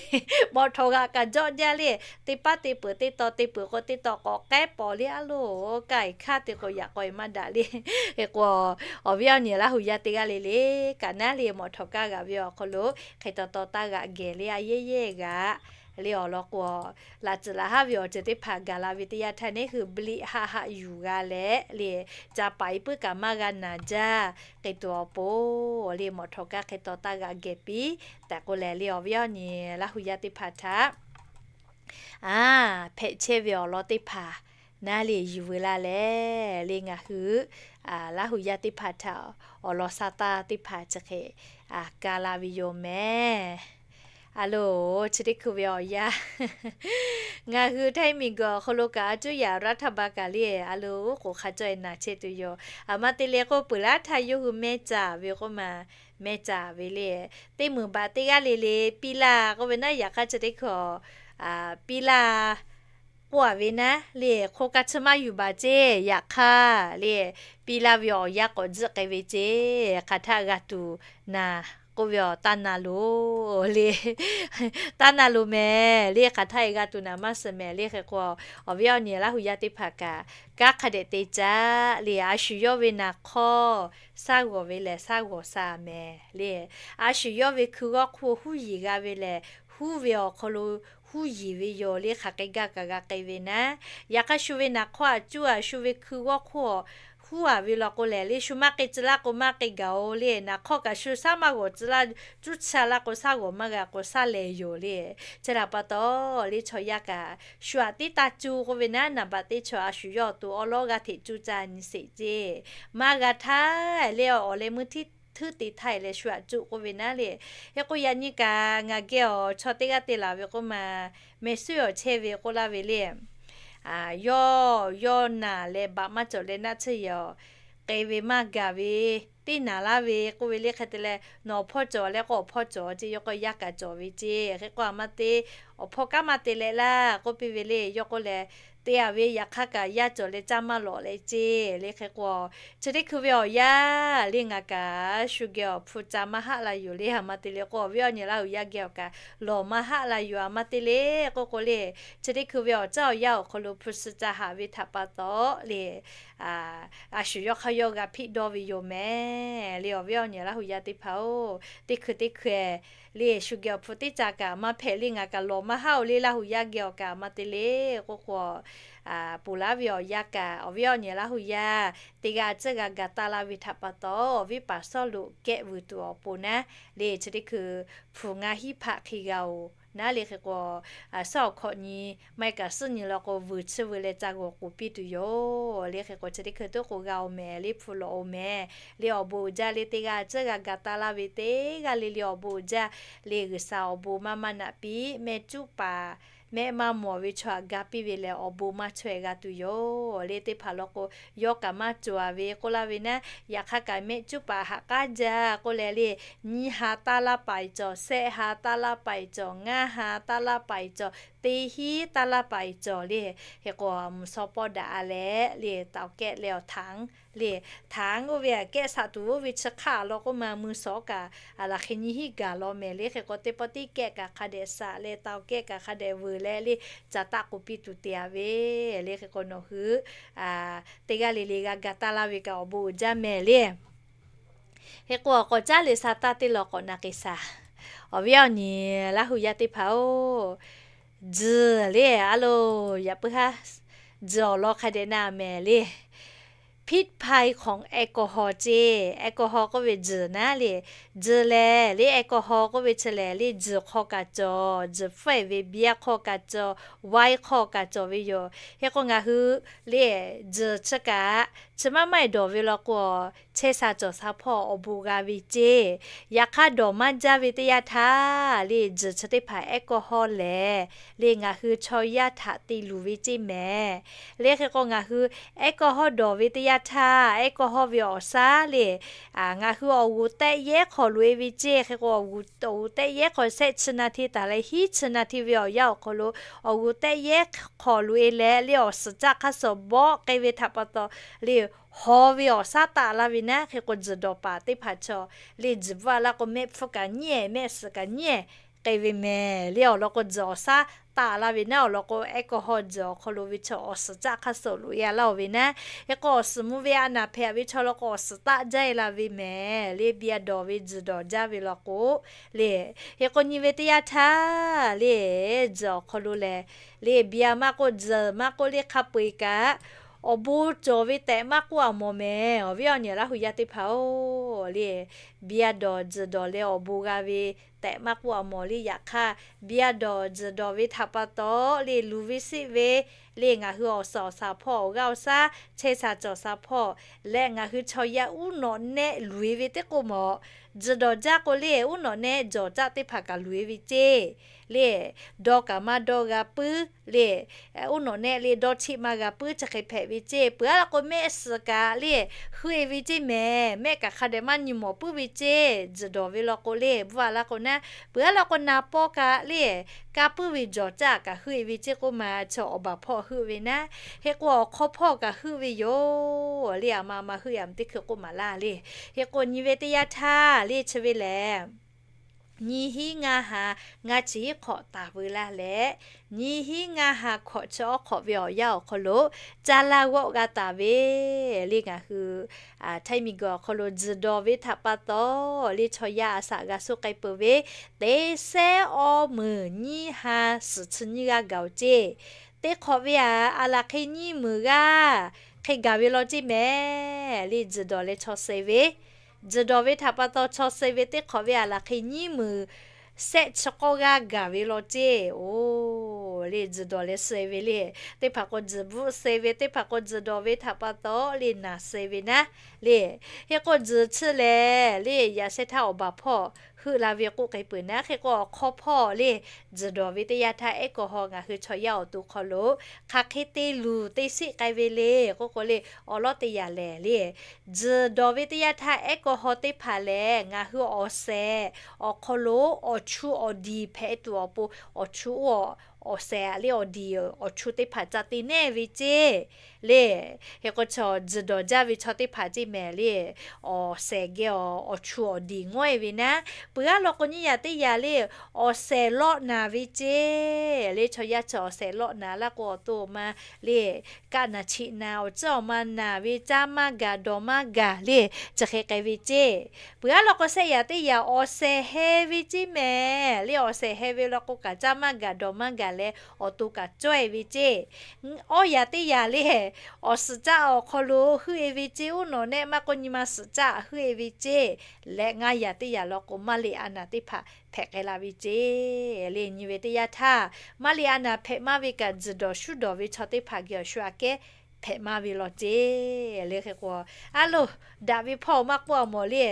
Mawꞈ htawˍ g'aꞈ kaꞈ jawˆ jaˇ le. Teˇ paˉ te peuˬ teˇ taw te peuˬ k'o, teˇ taw k'awꞈ k'ehˉ pawˍ le a loˬ. Kaˇ-e hkaˇ te k'o, yaꞈ k'aw-e maˇ daꞈ le. Hk'e k'o, awˬ viˉ awˬ nyi Laˇ huˍ yaˇ teˇ g'aˇ le le kaꞈ naˉ le, mawꞈ htawˍ kaˇ g'aꞈ ve awˬ hk'aw lo hk'e taw taw taˇ g'aꞈ gehˬ le, a yehˇ yehˇ g'aꞈ le. Awˬ lawn k'o, laꞈ tcuhˍ laꞈ haˉ ve awˬ ceuˬ teˇ hpaˍ gaˬ la ve teˇ yanˇ htaˇ, neˇ hui bliꞈ haˆ haˆ yuˬ g'a leh le, ca paˍ-e puiˉ kaꞈ maˇ g'a naˬ jaˇ. Hk'e tuˬ awˬ pon le, mawꞈ htawˍ kaˇ hk'e taw taˇ g'aꞈ gehˬ piˇ tehꞈ k'oˆ leh le, awˬ viˉ awˬ nyi Laˇ huˍ yaˇ teˇ hpaˍ htaꞈ a hpehꞈ chehˇ ve awˬ lawn teˇ hpaˍ naˉ le yuˬ veu la leh le, ngaˬ hui Laˇ huˍ yaˇ teˇ hpaˍ htaꞈ awˬ lawn sha taˇ teˇ hpaˍ chi hk'e ka la ve yoˬ mehˍ. A loˬ, chi teˇ hkui ve awˬ yanˇ, ngaˬ hui htaiˇ miˬguiˬ awˬ hk'aw lo kaꞈ a cuˉ yaꞈ รัฐบาล kaꞈ le, a loˬ, k'oˍ hk'a caweh naˬ chehˇ tuˬ yoˬ. Aˬ ma te leh k'oˆ peuˬ laˇ htaˇ yawˇ hui mehˇ caˍ ve k'oˆ ma, mehˇ caˍ ve le. Teˇ meunˍ baꞈ teˇ g'aˇ le le piˇ laˇ k'oˆ ve naˉ, yaꞈ hk'aˇ chi teˇ hkui piˇ laˇ k'oˆ a ve naˉ le, hk'oˆ kaˇ chi maˇ yuˬ baˬ ceˇ. Yaꞈ hk'aˇ le, piˇ laˇ ve awˬ yanˇ k'awꞈ tzuhˆ k'ai ve ceˇ. Hk'aˬ htaˆ g'a tuˬ naˬ k'oˆ ve awˬ taˇ na loˬ le. Taˇ na loˬ mehˍ le, hk'aˬ htaˆ e g'a tuˬ naˬ maˇ suh mehˍ le. Hk'e k'o, awˬ viˉ awˬ nyi Laˇ hu yaˇ teˇ hpaˍ kaꞈ kanˉ hk'a dehꞈ te caˇ le. A shu yawˇ ve naˬ hk'awˇ shaˉ g'awˬ ve lehˬ, shaˉ g'awˬ sha mehˍ le. A shu yawˇ ve hkui g'awˇ hk'oˆ huˉ yiˍ g'a ve lehˬ, huˉ ve awˬ hk'aw lo huˉ yiˍ ve yoˬ le. Hk'aˬ hk'e gaˇ kaꞈ g'a k'ai ve naˉ, yaꞈ hk'aˇ shu ve naˬ hk'awˇ a cuˇ a shu ve hkui g'awˇ hk'oˆ huˉ a ve law k'o lehˬ le, shu maˇ k'ai tcuh laˇ k'o maˇ k'ai gaˬ-oˬ le. Naˬ hk'awˇ kaꞈ shu shaˉ maˇ g'awˬ tcuh laˇ, cuˇ tcuh laˇ k'o shaˉ g'awˬ maˇ g'a k'o shaˉ lehˬ yoˬ le. Chi htaꞈ pa taw le, chaw yaˇ kaꞈ shu aꞈ tiˉ taˇ cuˇ k'oˆ ve naˉ, naˍ baꞈ teˇ chaw a shu yawˇ awˬ to awˉ lawˉ g'aˇ hteꞈ cuˇ caˇ nyi sheˍ ceˇ. Maˇ g'a htaˇ le, awˬ leh meuˇ htiˇ htuˉ te htaˇ e leh shu aꞈ cuˇ k'oˆ ve naˉ le. Hk'e k'o yaꞈ nyi kaꞈ ngaˬ geh awˬ chaw teˇ g'aˇ te laˬ ve k'oˆ ma, mehˍ suˉ awˬ chehˇ ve k'oˆ laˇ ve le. Yawˇ, yawˇ naˬ leh baꞈ maˇ cawˬ leh naˆ tsuhˇ yaꞈ k'ai ve maˇ gaˬ ve teˇ naˬ laˇ ve k'oˆ ve le. Hk'e te leh, nawˬ awˬ hpawˇ cawˬ leh k'o awˬ hpawˇ cawˬ ceˇ, yawˇ k'o yaˇ kaꞈ cawˬ ve ceˇ. Hk'e k'o aˬ ma te, awˬ hpawˇ kanˉ maˇ te leh laˇ k'oˆ piˇ ve le. Yawˇ k'oˆ lehˬ, te a ve yaꞈ hk'aˇ kaꞈ yaˇ cawˬ leh caˇ maˇ lawꞈ leh ceˇ le. Hk'e k'o, chi teˇ hkui ve awˬ yanˇ le ngaˬ kaꞈ shu geh awˬ hpu ca maˇ haˆ la yoˬ le. Aˬ ma te le k'o awˬ viˉ awˬ nyi Laˇ hu yaˇ geh awˬ kaꞈ lawˬ maˇ haˆ la yoˬ. Aˬ ma te le k'oˆ k'o le, chi teˇ hkui ve awˬ caˉ awˬ yanˇ awˬ hk'aw lo hpu suh ca haꞈ ve htaꞈ pa taw le, a shu yawˇ hk'aˇ yawˇ g'a hpiˆ dawˇ ve yoˬ mehˍ le. Awˬ viˉ awˬ nyi Laˇ hu yaˇ teˇ hpaˍ-oˬ, teˇ hkui teˇ hkui le shu geh awˬ hpu teˇ ca kaꞈ maˇ hpehꞈ le. Ngaˬ kaꞈ lawˬ maˇ haˆ-oˬ le, Laˇ hu yaˇ geh awˬ kaꞈ aˬ ma te le k'oˆ k'o, ponˬ laˇ ve awˬ yanˇ kaꞈ awˬ viˉ awˬ nyi Laˇ hu yaˇ teˇ g'aˇ tcuhˉ g'a ga taˇ laˇ ve htaꞈ pa taw, awˬ viˉ paˍ Sawˉluꞈ kehˆ vuiˬ tuˬ awˬ pon naˉ le, chi teˇ hkui hpu ngaˇ hiˉ hpaˆ hk'e g'a-oˬ naˉ le. Hk'e k'o, suhˉ awˬ hkawꞈ nyi maˇ heˆ kaꞈ suhˉ nyi law k'o vuiˬ chiˇ veu leh ca g'awˬ k'oˍ piˇ tuˬ yoˬ le. Hk'e k'o chi teˇ hkui tuˉ k'o g'a-oˬ mehˍ le, hpu lawꞈ-oˬ mehˍ le. Awˬ bon uiˍ jaˇ le teˇ g'aˇ tcuhˉ g'a ga taˇ laˇ ve teˇ g'aˇ le le awˬ bon uiˍ jaˇ le. G'uiˬsha awˬ bon maˇ maˇ naꞈ piˇ, mehˆ cuˉ paˍ mehˆ maˇ mawˬ ve chaw htaꞈ ga piˇ ve lehˬ awˬ bon maˇ chaweh g'a tuˬ yoˬ le. Teˇ hpaˍ law k'o, yawˇ kaꞈ maˇ cawˬ-a ve k'oˆ laˇ ve naˉ, yaꞈ hk'aˇ kaꞈ mehˆ cuˉ paˍ haꞈ k'aˉ jaˇ k'oˆ leh le, nyiˇ ha taˇ laˇ paˍ-e cawˬ, shehˆ ha taˇ laˇ paˍ-e cawˬ, ngaˇ ha taˇ laˇ paˍ-e cawˬ, teˇ hinˉ taˇ laˇ paˍ-e cawˬ le. Hk'e k'o, mvuhˬ shaw pawˆ daꞈ-a leh le, tawˍ kehˆ leh awˬ htaꞈ le, htaꞈ oˇ ve kehˆ shaꞈ tuˬ oˇ ve chi hk'aˆ law k'oˆ ma, mvuhˬ shaw kaꞈ a laˬ hk'e nyiˇ hinˉ gaˬ law mehˍ le. Hk'e k'o teˇ pawˆ tiˉ kehˆ kaꞈ hk'a dehꞈ shaꞈ leh tawˍ kehˆ kaꞈ hk'a dehꞈ veuˬ leh le, ca taˆ k'oˍ piˇ tuˬ te-a ve le. Hk'e k'o nawˬ hui teˇ g'aˇ le le g'a ga taˇ laˇ ve kaꞈ awˬ bon uiˍ jaˇ mehˍ le. Hk'e k'o awˬ k'awꞈ caˉ le sha taˇ teˇ law k'awꞈ na k'ai shaˍ. Awˬ viˉ awˬ nyi Laˇ hu yaˇ teˇ hpaˍ-oˬ, tzuhˬ le a loˬ, yaꞈ puiˉ haˉ tzuhˬ awˬ lawn hk'a dehꞈ na mehˍ le. พิษภัยของแอลกอฮอล์ ceˇ, แอลกอฮอล์ k'oˆ ve tzuhˬ naˉ le. Tzuhˬ lehˬ le, แอลกอฮอล์ k'oˆ ve chi lehˬ le, tzuhˬ hk'aw kaꞈ cawˬ, tzuhˬ hpfuhˇ-e ve biˇ hk'aw kaꞈ cawˬ, waiˇ hk'aw kaꞈ cawˬ ve yoˬ. Hk'e k'o ngaˬ hui le, tzuhˬ chi kaꞈ chi maˇ maˇ-e dawˬ ve law k'o, chehˇ sha cawˬ sha hpawˇ awˬ bon g'a ve ceˇ. Yaꞈ hk'aˇ dawˬ maˇ jaˇ ve teˇ yanˇ htaˇ le, tzuhˬ chi teˇ hpaˍ แอลกอฮอล์ lehˬ le, ngaˬ hui chaw yaˇ htaꞈ te luˬ ve ceˇ mehˍ le. Hk'e k'o ngaˬ hui แอลกอฮอล์ dawˬ ve teˇ yanˇ htaˇ, แอลกอฮอล์ ve awˬ shaˉ le, ngaˬ hui awˬ g'uˬ tehˆ yehˉ hk'aw loꞈ-e ve ceˇ. Hk'e k'o awˬ g'uˬ tehˆ yehˉ hk'aw shehˆ chi na hti taˍ leh hiˉ chi na hti ve awˬ yanˇ awˬ hk'aw lo awˬ g'uˬ tehˆ yehˉ hk'aw loꞈ-e leh le, awˬ suhˍ caˆ hk'aˇ suh bawˆ k'ai ve htaꞈ pa taw le, haw ve awˬ shaˉ taˆ laˇ ve naˉ. Hk'e k'o tzuhˬ dawˬ paˍ teˇ hpaˍ chaw le, tzuhˬ bvuhˆ laˇ k'o mehˆ hpfuhˇ kaꞈ nyiˉ-ehˍ, mehˆ suhˍ kaꞈ nyiˉ-ehˍ k'ai ve mehˍ le. Awˬ lawn k'o tzuhˬ awˬ shaˉ taˆ laˇ ve naˉ, awˬ lawn k'o แอลกอฮอล์ tzuhˬ awˬ hk'aw lo ve chaw awˬ suhˍ caˆ hk'aˇ suh loꞈ-e-a laˇ-oˬ ve naˉ. Hk'e k'o awˬ suhˍ mvuh ve a naˍ hpehꞈ ve chaw law k'o awˬ suhˍ taˆ jaˇ-e la ve mehˍ le. Biˇ dawˬ ve tzuhˬ dawˬ jaˇ ve law k'o le, hk'e k'o nyi ve teˇ yanˇ htaˇ le, tzuhˬ awˬ hk'aw lo lehˬ le, biˇ maˇ k'oˆ, tzuhˬ maˇ k'oˆ le, hk'a peu-eˬ kaꞈ awˬ bon cawˬ ve tehꞈ maˇ k'oˆ a mawˬ mehˍ. Awˬ viˉ awˬ nyi Laˇ hu yaˇ teˇ hpaˍ-oˬ le, biˇ dawˬ tzuhˬ dawˬ leh awˬ bon g'a ve tehꞈ maˇ k'oˆ a mawˬ le. Yaꞈ hk'aˇ biˇ dawˬ tzuhˬ dawˬ ve htaꞈ pa taw le, luˬ ve sheˆ ve le, ngaˬ hui awˬ suhˍ awˬ shaˍ hpawˇ awˬ g'aˇ awˬ shaˉ chehˇ sha cawˬ sha hpawˇ leh ngaˬ hui chaw yaˇ uˉ nawꞈ nehˆ luˬ-e ve teˇ k'oˆ mawˬ Tzuhˬ dawˬ jaˇ k'o le, uˉ nawꞈ nehˆ jawˬ caˆ teˇ hpaˍ kaꞈ luˬ e ve ceˇ le. Dawˇ kaꞈ maˇ dawˇ g'a puiˉ le. Uˉ nawꞈ nehˆ le dawˇ cheˆ maˇ g'a puiˉ chi hk'e hpehꞈ ve ceˇ. Peuˬ aˉ law k'o mehˆ suhˍ kaꞈ le, heuˆ e ve ceˇ mehˍ. Mehˆ kaꞈ hk'a dehꞈ maˇ nyi mawˬ puiˉ ve ceˇ. Tzuhˬ dawˬ ve law k'o le, bvuhˆ a laˇ k'o naˉ, peuˬ aˉ law k'o na pawˇ kaꞈ le, kaˇ puiˉ ve jawˬ caˆ kaꞈ heuˆ e ve ceˇ k'oˆ ma, chi awˬ baˬ hpawˇ heuˆ ve naˉ. Hk'e k'o awˬ hk'aw hpawˇ kaꞈ heuˆ ve yoˬ le. A ma a ma heuˆ yaꞈ teˇ hkui k'oˆ maˍ laˇ le. Hk'e k'o nyi ve teˇ yanˇ htaˇ le chi ve lehˬ, nyiˇ hinˉ ngaˇ ha ngaˇ chi hiˉ hk'awꞈ taˍ veu laˇ leh, nyiˇ hinˉ ngaˇ ha hkawꞈ chi awˉ hk'awꞈ ve awˬ yanˇ awˬ hk'aw lo caˇ laˇ g'awˆ g'a taˍ ve le. Ngaˬ hui htaiˇ miˬguiˬ awˬ hk'aw lo tzuhˬ dawˬ ve htaꞈ pa taw le, chaw yaˇ a shaꞈ g'a suh k'ai peuˬ ve teˇ sehˉ awˇ meunˍ nyiˇ ha suhˍ chi nyiˇ g'aˇ gaˬ oˬ ceˇ. Teˇ hk'awꞈ ve aꞈ, aˬ laˬ hk'e nyiˇ meunˍ g'aˇ hk'e gaˬ ve law ceˇ mehˍ le. Tzuhˬ dawˬ leh chaw suh ve, tzuhˬ dawˬ ve htaꞈ pa taw chaw suh ve teˇ hk'awꞈ ve aˬ laˬ hk'e nyiˇ meunˍ sehˆ chi k'awˇ g'aˇ gaˬ ve law ceˇ. Oˬ le, tzuhˬ dawˬ leh suh ve le. Teˇ hpaˍ k'o tzuhˬ bvuhˆ suh ve, teˇ hpaˍ k'o tzuhˬ dawˬ ve htaꞈ pa taw le naˍ suh ve naˉ le. Hk'e k'o tzuhˬ chi lehˬ le, yaꞈ sheh htaˇ awˬ baˬ hpawˇ heuˆ la ve k'oˆ k'ai peuˬ naˉ. Hk'e k'o awˬ hk'aw hpawˇ le, tzuhˬ dawˬ ve teˇ yanˇ htaˇ แอลกอฮอล์ ngaˬ hui chaw yaˇ awˬ to hk'aw lo hk'aˬ hk'e te luˬ te sheˆ k'ai ve le k'oˆ k'o le, awˬ lawˉ teˇ yanˇ lehˬ le, tzuhˬ dawˬ ve teˇ yanˇ htaˇ แอลกอฮอล์ teˇ hpaˍ lehˬ ngaˬ hui awˬ shehˍ awˬ hk'aw lo awˬ chu awˬ diˬ hpehꞈ tuˬ awˬ pon, awˬ chu oˇ awˬ shehˍ aꞈ le awˬ diˬ awˬ chu teˇ hpaˍ ca te nehˇ ve ceˇ le. Hk'e k'o chaw tzuhˬ dawˬ jaˇ ve chaw teˇ hpaˍ ceˇ mehˍ le, awˬ shehˍ geh awˬ chu awˬ diˬ ngawˉ e ve naˉ. Peuˬ aˉ law k'o nyiˇ yaꞈ teˇ yaꞈ le, awˬ shehˍ lawˆ naˍ ve ceˇ le. Chaw yaˇ chi awˬ shehˍ lawˆ naˍ laˇ k'o awˬ to awˬ ma le, kaˆ naˍ cheꞈ naˍ awˬ ceuˬ awˬ ma naˍ ve, caˇ maˇ gaˬ dawˬ maˇ gaˬ le, chi hk'e k'ai ve ceˇ. Peuˬ aˉ law k'o shehˆ yaꞈ teˇ yaꞈ awˬ shehˍ heh ve ceˇ mehˍ le. Awˬ shehˍ heh ve law k'o kaꞈ caˇ maˇ gaˬ dawˬ maˇ gaˬ leh awˬ to kaꞈ cawˇ e ve ceˇ. Awˇ yaꞈ teˇ yaꞈ le, awˬ suhˍ caˆ awˬ hk'aw lo heuˆ e ve ceˇ. Uˉ nawꞈ nehˆ maˇ k'o nyi ma suhˍ caˆ heuˆ e ve ceˇ. Leh ngaˇ yaꞈ teˇ yaꞈ law k'o maˇ le a naˍ teˇ hpaˍ hpehꞈ k'ai la ve ceˇ le. Nyi ve teˇ yanˇ htaˇ maˇ le a naˍ hpehꞈ maˇ ve kaꞈ tzuhˬ dawˬ shuˉ dawˬ ve chaw teˇ hpaˍ geh awˬ shu aꞈ kehˉ hpehꞈ maˇ ve law ceˇ le. Hk'e k'o aˉ loˬ, daꞈ ve hpawˇ maˇ k'oˆ a mawˬ le,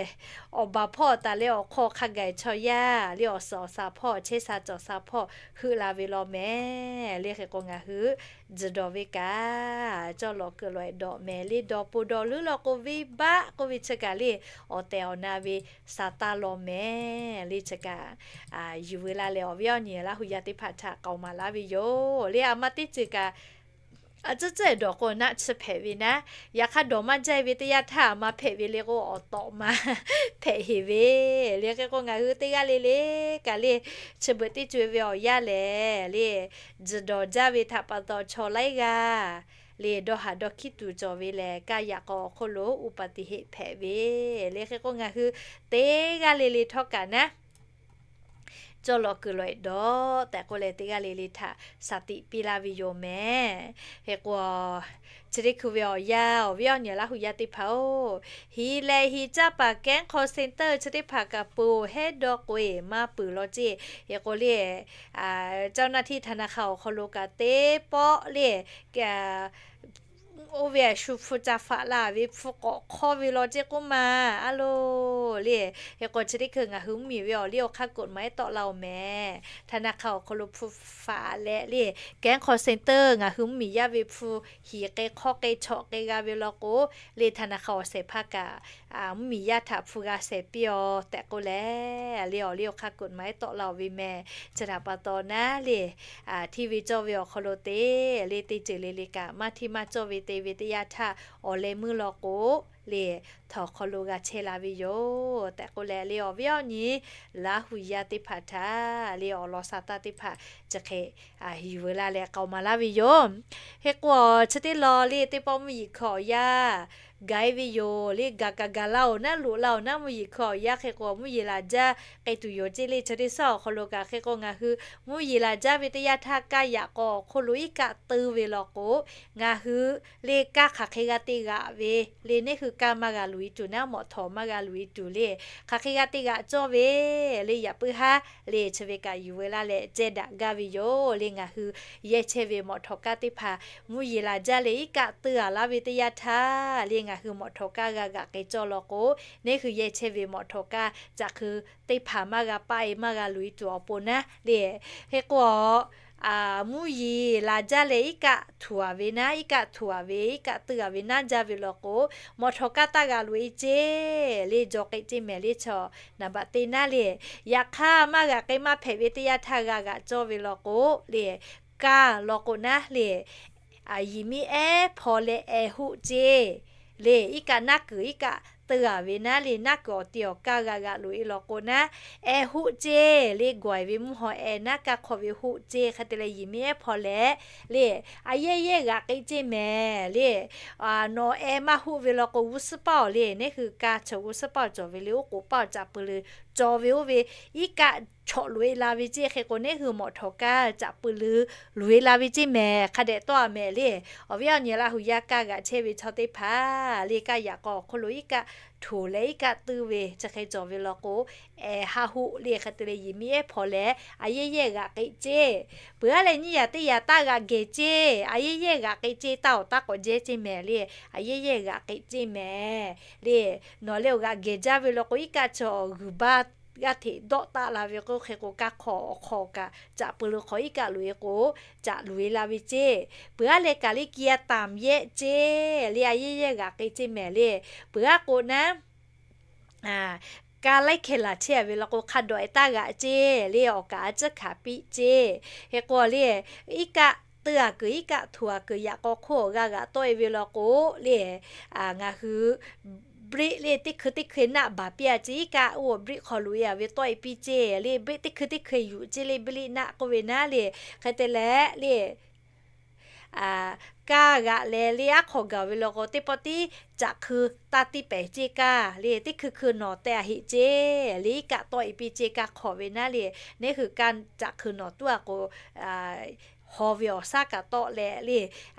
awˬ baˬ hpawˇ taˍ leh awˬ hk'aw hk'a gaˬ chaw yaˇ le awˬ suhˍ awˬ shaˍ hpawˇ chehˇ sha cawˬ sha hpawˇ heuˆ la ve law mehˍ le. Hk'e k'o ngaˬ hui tzuhˬ dawˬ ve kaꞈ cawˇ lawꞈ kuiˬ lawꞈ dawꞈ mehˍ le. Dawˬ pon dawˬ leuˉ law k'o venˇbaˆ k'oˆ ve chi kaꞈ le, awˬ tehˬ awˬ na ve sa taˇ law mehˍ le. Chi kaꞈ yuˬ veu la leh awˬ viˉ awˬ nyi Laˇ huˍ yaˇ teˇ hpaˍ htaꞈ k'aoˍ maˍ laˇ ve yoˬ le. A ma teˇ ceuˬ kaꞈ a tcuhˉ tcuhˉ dawˬ k'o naˆ chi hpehꞈ ve naˉ. Yaꞈ hk'aˇ dawˬ maˇ jaˇ ve teˇ yanˇ htaˇ a ma hpehꞈ ve le k'o awˬ tawꞈ ma hpehꞈ heˍ ve le. Hk'e k'o ngaˬ hui teˇ g'aˇ le le kaꞈ le, chi beuꞈ teˇ co e ve awˬ yanˇ lehˬ le, tzuhˬ dawˬ jaˇ ve htaꞈ pa taw chaw laiˉ g'aˇ le dawˇ haˍ dawˇ hkiˉ tuˬ cawˬ ve lehˬ, kaˇ yaꞈ k'aw awˬ hk'oˆ lo อุบัติเหตุ hpehꞈ ve le. Hk'e k'o ngaˬ hui teˇ g'aˇ le le htawˇ kaꞈ naˉ, cawˇ lawꞈ kuiˬ lawꞈ dawꞈ tehꞈ k'oˆ leh teˇ g'aˇ le le htaꞈ shaˍ tiꞈ piˇ laˇ ve yoˬ mehˍ. Hk'e k'o chi teˇ hkui ve awˬ yanˇ awˬ viˉ awˬ nyi Laˇ huˍ yaˇ teˇ hpaˍ-oˬ, hiˍ lehˬ hiˍ caˇ paˍ แก๊ง call center chi teˇ hpaˍ kaꞈ peuˬ hehˉ dawˇ k'oꞈ-e maˇ peuˬ law ceˇ. Hk'e k'o le, เจ้าหน้าที่ธนาคาร awˬ hk'aw lo kaꞈ teˇ pawˆ le oˇ ve a shu hpu ca faꞈ la ve hpu k'awꞈ hk'awˇ ve law ceˇ k'oˆ ma. A loˬ le, hk'e k'o chi teˇ hkui ngaˬ hui mvuhˇmiˬ ve awˬ liˇ awˬ hk'aˇ กฎหมาย tawˆ la-oˬ mehˍ. ธนาคาร awˬ hk'aw lo hpu faꞈ leh le, แก๊ง call center ngaˬ hui mvuhˇmiˬ yaˇ ve hpu hiˍ k'e hk'awˇ k'e chawꞈ k'e g'a ve law k'o le, ธนาคาร awˬ shehˍ hpaˇ kaꞈ mvuhˇmiˬ yaˇ htaꞈ hpu g'a shehˍ piˇ-oˬ tehꞈ k'oˆ leh le, awˬ liˇ awˬ hk'aˇ กฎหมาย tawˆ la-oˬ ve mehˍ. Chi htaꞈ pa taw naˉ le, hteˇ ve cawˇ ve awˬ hk'aw lo te le, teˇ ceuˬ le le kaꞈ maˇ hteˇ maˇ cawˇ ve te ve teˇ yanˇ htaˇ awˬ leh meuˇ law k'o le, htawnˍ hk'aw lo g'a chehˇ la ve yoˬ tehꞈ k'oˆ leh le, awˬ viˉ awˬ nyi Laˇ huˍ yaˇ teˇ hpaˍ htaꞈ le awˬ lawn sa taˇ teˇ hpaˍ chi hk'e yuˬ veu la leh k'aoˍ maˍ laˇ ve yoˬ. Hk'e k'o chi teˇ lawn le teˇ pawˆ mvuhˇ yeˬ hkui awˬ yanˇ gaˬ e ve yoˬ le. Gaˬ kaꞈ gaˬ la-oˬ naˉ, loꞈ la-oˬ naˉ, mvuhˇ yeˬ hkui awˬ yanˇ hk'e k'o mvuhˇ yeˬ laˬ jaˇ k'ai tuˬ yoˬ ceˇ le. Chi teˇ suhˉ awˬ hk'aw lo kaꞈ hk'e k'o ngaˬ hui mvuhˇ yeˬ laˬ jaˇ ve teˇ yanˇ htaˇ kaˇ yaꞈ k'aw awˬ hk'oˆ lo iˉ kaˆ teu ve law k'o, ngaˬ hui le kaˇ hk'aˬ hk'e g'a te g'aꞈ ve le, neˇ hui kaˇ maˇ g'a loꞈ e tuˬ naˉ, mawꞈ htawˍ maˇ g'a loꞈ e tuˬ le. Hk'aˬ hk'e g'a te g'aꞈ cawˇ ve le, yaꞈ puiˉ haˉ le chi ve kaꞈ yuˬ ve laˇ leh ceh daꞈ gaˇ ve yoˬ le. Ngaˬ hui yehˇ chehˇ ve mawꞈ htawˍ kaˇ teˇ hpaˍ mvuhˇ yeˬ laˬ jaˇ leh iˉ kaˆ teuˇ a laˇ ve teˇ yanˇ htaˇ le, ngaˬ hui mawꞈ htawˍ kaˇ g'a g'aꞈ k'ai cawˇ law k'o, neˇ hui yehˇ chehˇ ve mawꞈ htawˍ kaˇ caꞈ hk'eu teˇ hpaˍ maˇ g'a paˆ e maˇ g'a loꞈ e tuˬ awˬ pon naˉ le. Hk'e k'o, mvuhˇ yeˬ laˬ jaˇ leh iˉ kaˆ htuˬ a ve naˉ, iˉ kaˆ htuˬ a ve, iˉ kaˆ teuˇ a ve naˉ jaˇ ve law k'o, mawꞈ htawˍ kaˇ taˇ g'a loꞈ e ceˇ le, jaw k'ai ceˇ mehˍ le chaw naˍ baꞈ te naˉ le. Yaꞈ hk'aˇ maˇ g'aꞈ k'ai maˇ hpehꞈ ve teˇ yanˇ htaˇ g'a g'aꞈ cawˇ ve law k'o le, kaˇ law k'o naˉ le, yehˬ miˉ ehˉ hpaw leh eh hoˆ ceˇ le. Iˉ kaˆ naˉ kuiˬ iˉ kaˆ teuˇ a ve naˉ le, naˉ kuiˬ awˬ te awˬ kaˇ g'a g'aꞈ loꞈ e law k'o naˉ, eh hoˆ ceˇ le. Gawˬ e ve mvuhˇ haw eh naˉ kaˇ hk'aw ve hoˆ ceˇ. Hk'e te leh yehˬ miˉ ehˉ hpaw leh le, a yehˇ yehˇ g'aꞈ k'ai ceˇ mehˍ le. Nawˬ eh maˇ hoˆ ve law k'o g'uˇ suhˉ paˇ awˬ le, neˇ hui kaˇ chaw g'uˇ suhˉ paˇ awˬ cawˬ ve le, oˉ k'oˍ paˇ awˬ caꞈ pui leuˬ cawˬ ve oˇ ve iˉ kaˆ chawꞈ loꞈ e la ve ceˇ. Hk'e k'o neˇ hui mawꞈ htawˍ kaˇ caꞈ pui leuˬ loꞈ e la ve ceˇ mehˍ. Hk'a dehꞈ tawˆ a mehˍ le. Awˬ viˉ awˬ nyi Laˇ hu yaˇ kaˇ g'aꞈ chehˇ ve chaw teˇ hpaˍ le, kaˇ yaꞈ k'aw awˬ hk'oˆ lo iˉ kaˆ htuˬ leh iˉ kaˆ teuˇ ve chi hk'e cawˬ ve law k'o, eh haˆ hoˆ le. Hk'e te leh yehˬ miˉ ehˉ hpaw leh a yehˇ yehˇ g'aꞈ k'ai ceˇ. Peuˬ aˉ leh nyiˇ yaꞈ teˇ yaꞈ taˇ g'aꞈ gehˬ ceˇ, a yehˇ yehˇ g'aꞈ k'ai ceˇ, taˇ awˬ taˇ k'awꞈ jehˇ ceˇ mehˍ le, a yehˇ yehˇ g'aꞈ k'ai ceˇ mehˍ le. Nawˬ leh awˬ g'aꞈ gehˬ jaˇ ve law k'o iˉ kaˆ chaw g'uiˬ baˇ g'aˇ hteꞈ dawˆ taˆ la ve k'o, hk'e k'o kaˇ hk'aw awˬ hk'aw kaꞈ caꞈ pui leuˬ hk'aw iˉ kaˆ loꞈ e k'o, caꞈ loꞈ e la ve ceˇ. Peuˬ aˉ leh kaˬ liˇ ki a tamˍ yehˆ ceˇ le, a yehˇ yehˇ g'aꞈ k'ai ceˇ mehˍ le. Peuˬ aˉ k'o naˉ kaˇ laiˉ hkeh laˬ chehˇ a ve law k'o, hk'a dawꞈ e taˇ g'aꞈ ceˇ le, awˬ kaꞈ a ciˉ hkanˍ piˇ ceˇ. Hk'e k'o le, iˉ kaˆ teuˇ a kuiˬ iˉ kaˆ htuˬ a kuiˬ yaꞈ k'aw hk'oˆ awˬ g'a g'aꞈ tawˆ e ve law k'o le, ngaˬ hui break le teˇ hkui teˇ hkui naˆ baˬ piˇ a ceˇ. Iˉ kaˆ oˇ break hk'aw loꞈ e a ve tawˆ e piˇ ceˇ le, break teˇ hkui teˇ hkui yuˬ ceˇ le, break naˆ k'oˆ ve naˉ le. Hk'e te leh le, kaˇ g'aꞈ leh le aˉ hk'aw gaˬ ve law k'o, teˇ pawˆ tiˉ caꞈ hkui taˇ tiˇ pehˍ ceˇ kaˇ le, teˇ hkui hkui nawˬ teh a heꞈ ceˇ le, iˉ kaˆ tawˆ e piˇ ceˇ kaˇ hk'aw ve naˉ le. Neˇ hui kaˇ caꞈ hkui nawˬ tuˉ a k'o, haw ve awˬ shaˉ kaꞈ tawˆ leh le,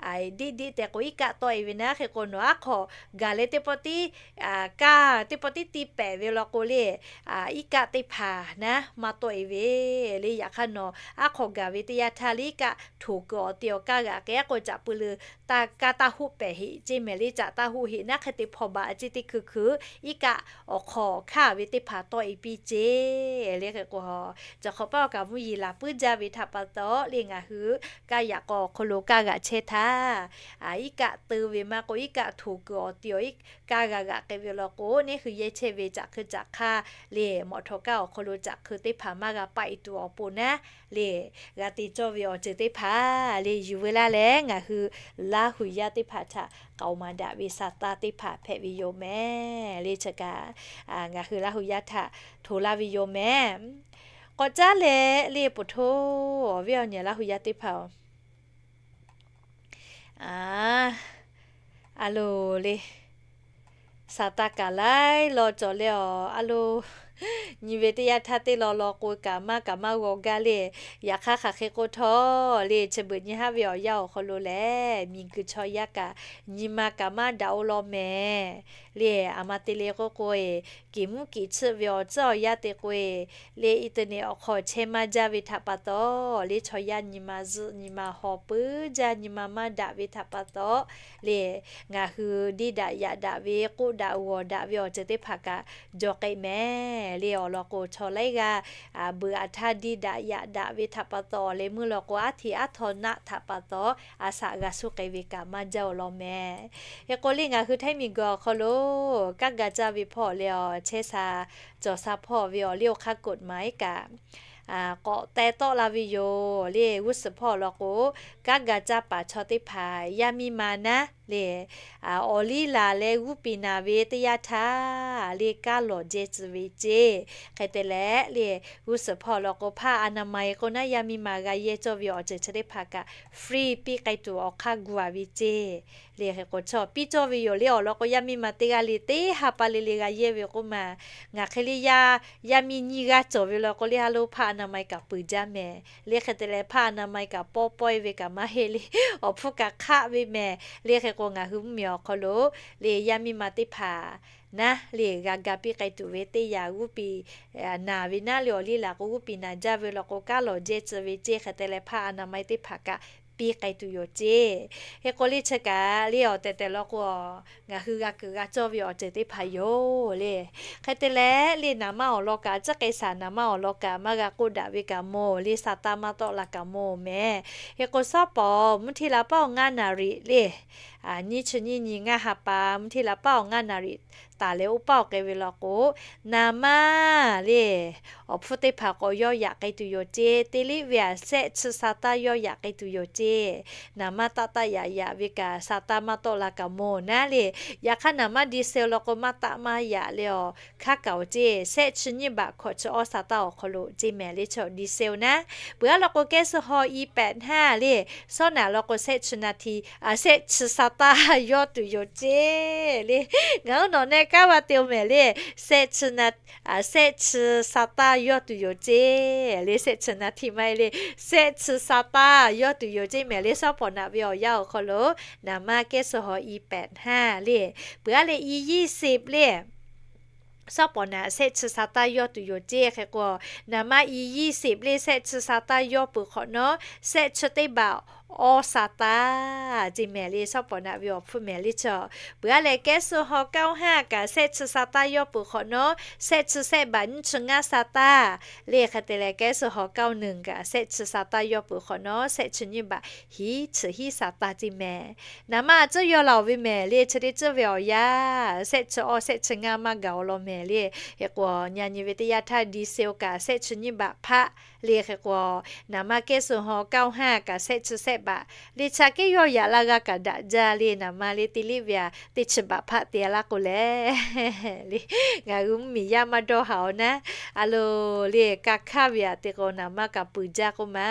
diˆ diˆ teh k'o iˉ kaˆ tawˆ e ve naˉ. Hk'e k'o nawˬ aˉ hk'aw gaˬ leh teˇ pawˆ tiˉ kaˇ teˇ pawˆ tiˉ tiˇ pehˍ ve law k'o le, iˉ kaˆ teˇ hpaˍ naˉ maˇ tawˆ e ve le. Yaꞈ hk'aˇ nawˬ aˉ hk'aw gaˬ ve teˇ yanˇ htaˇ le iˉ kaˆ htoꞈ kuiˬ awˬ te awˬ kaˇ g'aꞈ k'ai aˉ k'o caꞈ pui leuˬ, kaˇ taˇ hoˆ pehˍ heꞈ ceˇ mehˍ le, caꞈ taˇ hoˆ heꞈ naˉ. Hk'e te hpaw baˬ a ceˇ teˇ hkui hkui iˉ kaˆ awˬ hk'aw hk'aˇ ve teˇ hpaˍ tawˆ e piˇ ceˇ le. Hk'e k'o, cawˬ hk'awꞈ paˆ awˬ kaꞈ mvuhˇ yeˬ laˬ puiˉ jaˇ ve htaꞈ pa taw le, ngaˬ hui kaˇ yaꞈ k'aw awˬ hk'aw lo kaˇ g'aꞈ chehˇ htaˇ, iˉ kaˆ teuˇ ve maˇ k'o iˉ kaˆ htoꞈ kuiˬ awˬ te awˬ iˉ kaˇ g'a g'aꞈ k'ai ve law k'o, neˇ hui yehˇ chehˇ ve caꞈ hkui caꞈ hk'aˇ le, mawꞈ htawˍ kaˇ awˬ hk'aw lo caꞈ hkui teˇ hpaˍ maˇ g'a paˆ e tuˬ awˬ pon naˉ le, g'a te cawˇ ve awˬ ceuˬ teˇ hpaˍ le yuˬ ve laˇ leh, ngaˬ hui Laˇ hu yaˇ teˇ hpaˍ htaꞈ k'aoˍ maˍ daꞈ ve saˍtanˍ teˇ hpaˍ hpehꞈ ve yoˬ mehˍ le. Chi kaꞈ ngaˬ hui Laˇ hu yaˇ htaꞈ htoꞈ laˇ ve yoˬ mehˍ. K'awꞈ caˉ leh le, poˬ htoˇ awˬ viˉ awˬ nyi Laˇ hu yaˇ teˇ hpaˍ-oˬ, a loˬ le, saˍtanˍ kaꞈ laiˉ law cawˬ leh awˬ a loˬ, nyi ve teˇ yanˇ htaˇ teˇ law law k'o kaꞈ maˇ kaꞈ maˇ g'aw gaˇ le. Yaꞈ hk'aˇ hk'aˬ hk'e k'oˆ htawˇ le, chi beuꞈ nyi haˉ ve awˬ yanˇ awˬ hk'aw lo lehˬ, miˬguiˬ chaw yaˇ kaꞈ nyi ma kaꞈ maˇ daꞈ-o law mehˍ le. A ma te le k'oˆ k'o e, kiˬ mvuhˇ kiˬ tsuhˆ ve awˬ tcuhˉ awˬ yanˇ te k'o e, le internet awˬ hk'aw chehˇ maˇ jaˇ ve htaꞈ pa taw le, chaw yaˇ nyi ma zuhˆ nyi ma haw puiˉ jaˇ, nyi ma maˇ daꞈ ve htaꞈ pa taw le, ngaˬ hui diˇ daꞈ yaꞈ daꞈ ve, k'oˆ daꞈ g'awˬ daꞈ ve awˬ ceuˬ teˇ hpaˍ kaꞈ jaw k'ai mehˍ le. Awˬ lawn k'o, chaw laiˉ g'aˇ beuꞈ aꞈ htaˇ diˇ daꞈ yaꞈ daꞈ ve htaꞈ pa taw leh meuˇ law k'o, aˉ hteꞈ aˉ htaw naˆ htaꞈ pa taw, a shaꞈ g'a suh k'ai ve kaꞈ maˇ jaˇ-o law mehˍ. Hk'e k'o le, ngaˬ hui htaiˇ miˬguiˬ awˬ hk'aw lo kanˉ ga caˇ ve hpawˇ leh awˬ chehˇ sha cawˬ sha hpawˇ ve awˬ liˇ awˬ hk'aˇ กฎหมาย kaꞈ k'awꞈ teh tawˆ la ve yoˬ le. G'uˇ suhˍ hpawˇ law k'o, kanˉ ga caˇ paˍ chaw teˇ hpaˍ yaˇ miˇ ma naˉ le, awˬ liˇ laˬ leh g'uˇ piˍ naˍ ve teˇ yanˇ htaˇ le, kanˉ lawˬ jehˇ tcuh ve ceˇ. Hk'e te leh le, g'uˇ suhˍ hpawˇ law k'o, ผ้าอนามัย k'o naˉ yaˇ miˇ ma g'a yehˇ cawˇ ve awˬ ceuˬ chi teˇ hpaˍ kaꞈ free piˇ k'ai tuˬ awˬ hk'aˇ gu a ve ceˇ. Le hk'e k'o, chaw piˇ cawˇ ve yoˬ le. Awˬ lawn k'o, yaˇ miˇ ma teˇ g'aˇ le teˇ ha pa le le g'a yehˇ ve k'oˆ ma, ngaˬ hk'e le yaˇ yaˇ miˇ nyiˇ g'aˇ cawˬ ve law k'o le, ha lo ผ้าอนามัย kaꞈ peuˬ jaˇ mehˍ le. Hk'e te leh ผ้าอนามัย kaꞈ pawˇ pawehˇ ve kaꞈ maˇ heˆ le, awˬ hpfuhˇ kaꞈ hk'aˆ ve mehˍ le. Hk'e K'o ngaˬ hui mvuhˇmiˬ awˬ hk'aw lo le yaˇ miˇ ma teˇ hpaˍ naˉ le g'a ga piˇ k'ai tuˬ ve teˇ yanˇ g'uˇ piˍ naˬ ve naˉ le awˬ liˇ laˬ k'o g'uˇ piˍ naˬ jaˇ ve law k'o, kaˉ lawˬ jehˇ tcuh ve ceˇ. Hk'e te leh hpaˇ a naˍ ma teˇ hpaˍ kaꞈ piˇ k'ai tuˬ yoˬ ceˇ. Hk'e k'o le chi kaꞈ le awˬ tehˬ tehˬ law k'o, ngaˬ hui g'a kuiˬ g'a cawˇ ve awˬ ceuˬ teˇ hpaˍ yoˬ le. Hk'e te leh le naˍ ma awˬ lawn kaꞈ tcuhˉ k'ai shaˍ, naˍ ma awˬ lawn kaꞈ maˇ g'a k'oˆ daꞈ ve kaꞈ mawˬ le, sa taˇ maˇ tawˆ la kaꞈ mawˬ mehˍ. Hk'e k'o shawˉ pawˍ mvuhˇ htiˇ la paˉ awˬ ngaˇ naˍ riˍ le nyiˇ chi nyiˇ nyi ngaˇ ha pa mvuhˇ htiˇ la paˉ awˬ ngaˇ naˍ riˍ taˍ leh oˇ paˉ awˬ k'ai ve law k'o, naˍ ma le awˬ hpfuhˇ teˇ hpaˍ k'awꞈ yawˇ yaꞈ k'ai tuˬ yoˬ ceˇ. Teˇ liˇ ve aꞈ shehˆ chi sa taˇ yawˇ yaꞈ k'ai tuˬ yoˬ ceˇ. Naˍ ma taˆ taˆ yaꞈ yaꞈ ve kaꞈ sa taˇ maˇ tawˆ la kaꞈ mawˬ naˉ le. Yaꞈ hk'aˇ naˍ ma di se law k'o maˇ taˆ maˇ yaꞈ le awˬ hk'aˇ kaꞈ awˬ ceˇ. Shehˆ chi nyiˇ baꞈ hkawꞈ chi awˇ sa taˇ awˬ hk'aw lo ceˇ mehˍ le chi di se oˬ naˉ. Peuˬ aˉ law k'o kehˉ suh haw i pehꞈ hnaˇ le, shawˉ naˍ law k'o shehˆ chi naˍ hti, shehˆ chi sa taˇ yawˇ tuˬ yoˬ ceˇ le. Ngaˬ hui nawˬ neh kanˉ va te oˬ mehˍ le, shehˆ chi na shehˆ chi sa taˇ yawˇ tuˬ yoˬ ceˇ le. Shehˆ chi naˍ hti maˇ heˆ le, shehˆ chi sa taˇ yawˇ tuˬ yoˬ ceˇ mehˍ le. Shawˉ pawˍ naꞈ ve awˬ yanˇ awˬ hk'aw lo naˍ ma kehˉ suh haw i pehꞈ hnaˇ le, peuˬ aˉ leh i yiˇ siˍ le shawˉ pawˍ naꞈ shehˆ chi sa taˇ yawˇ tuˬ yoˬ ceˇ. Hk'e k'o naˍ ma i yiˇ siˍ le shehˆ chi sa taˇ yawˇ peuˬ hk'awꞈ nawˉ, shehˆ chi teˇ baꞈ awˇ sa taˇ ceˇ mehˍ le. Shawˉ pawˍ naꞈ ve awˬ hpfuhˇ mehˍ le chi. Peuˬ aˉ leh kehˉ suh haw kaˇ oˇ haˇ kaꞈ shehˆ chi sa taˇ yawˇ peuˬ hk'awꞈ nawˉ, shehˆ chi shehˆ baꞈ nyiˇ chi ngaˇ sa taˇ le. Hk'e te leh kehˉ suh haw kaˇ oˇ nuˬ kaꞈ shehˆ chi sa taˇ yawˇ peuˬ hk'awꞈ nawˉ, shehˆ chi nyiˇ baꞈ hiˉ chi hiˉ sa taˇ ceˇ mehˍ. Naˍ ma tcuhˉ yawˇ la oˬ ve mehˍ le, chi teˇ tcuhˉ ve awˬ yanˇ shehˆ chi awˇ shehˆ chi ngaˇ maˇ gaˬ awˬ lawn mehˍ le. Hk'e k'o nyi nyi ve teˇ yanˇ htaˇ di se oˬ kaꞈ shehˆ chi nyiˇ baꞈ hpaˆ le. Hk'e k'o naˍ ma kehˉ suh haw kaˇ oˇ haˇ kaꞈ shehˆ chi shehˆ baꞈ le. Chi aꞈ kehˉ yawˇ yaꞈ la g'a kaꞈ daꞈ jaˇ le. Naˍ ma le teˇ liˇ ve aꞈ teˇ chi baꞈ hpaˆ te laˇ k'o le le ngaˬ hui mvuhˇmiˬ yaˇ maˇ dawˇ haˍ awˬ naˉ, a lo le ka hkaˇ ve aꞈ te k'o naˍ ma kaꞈ peuˬ jaˇ k'oˆ ma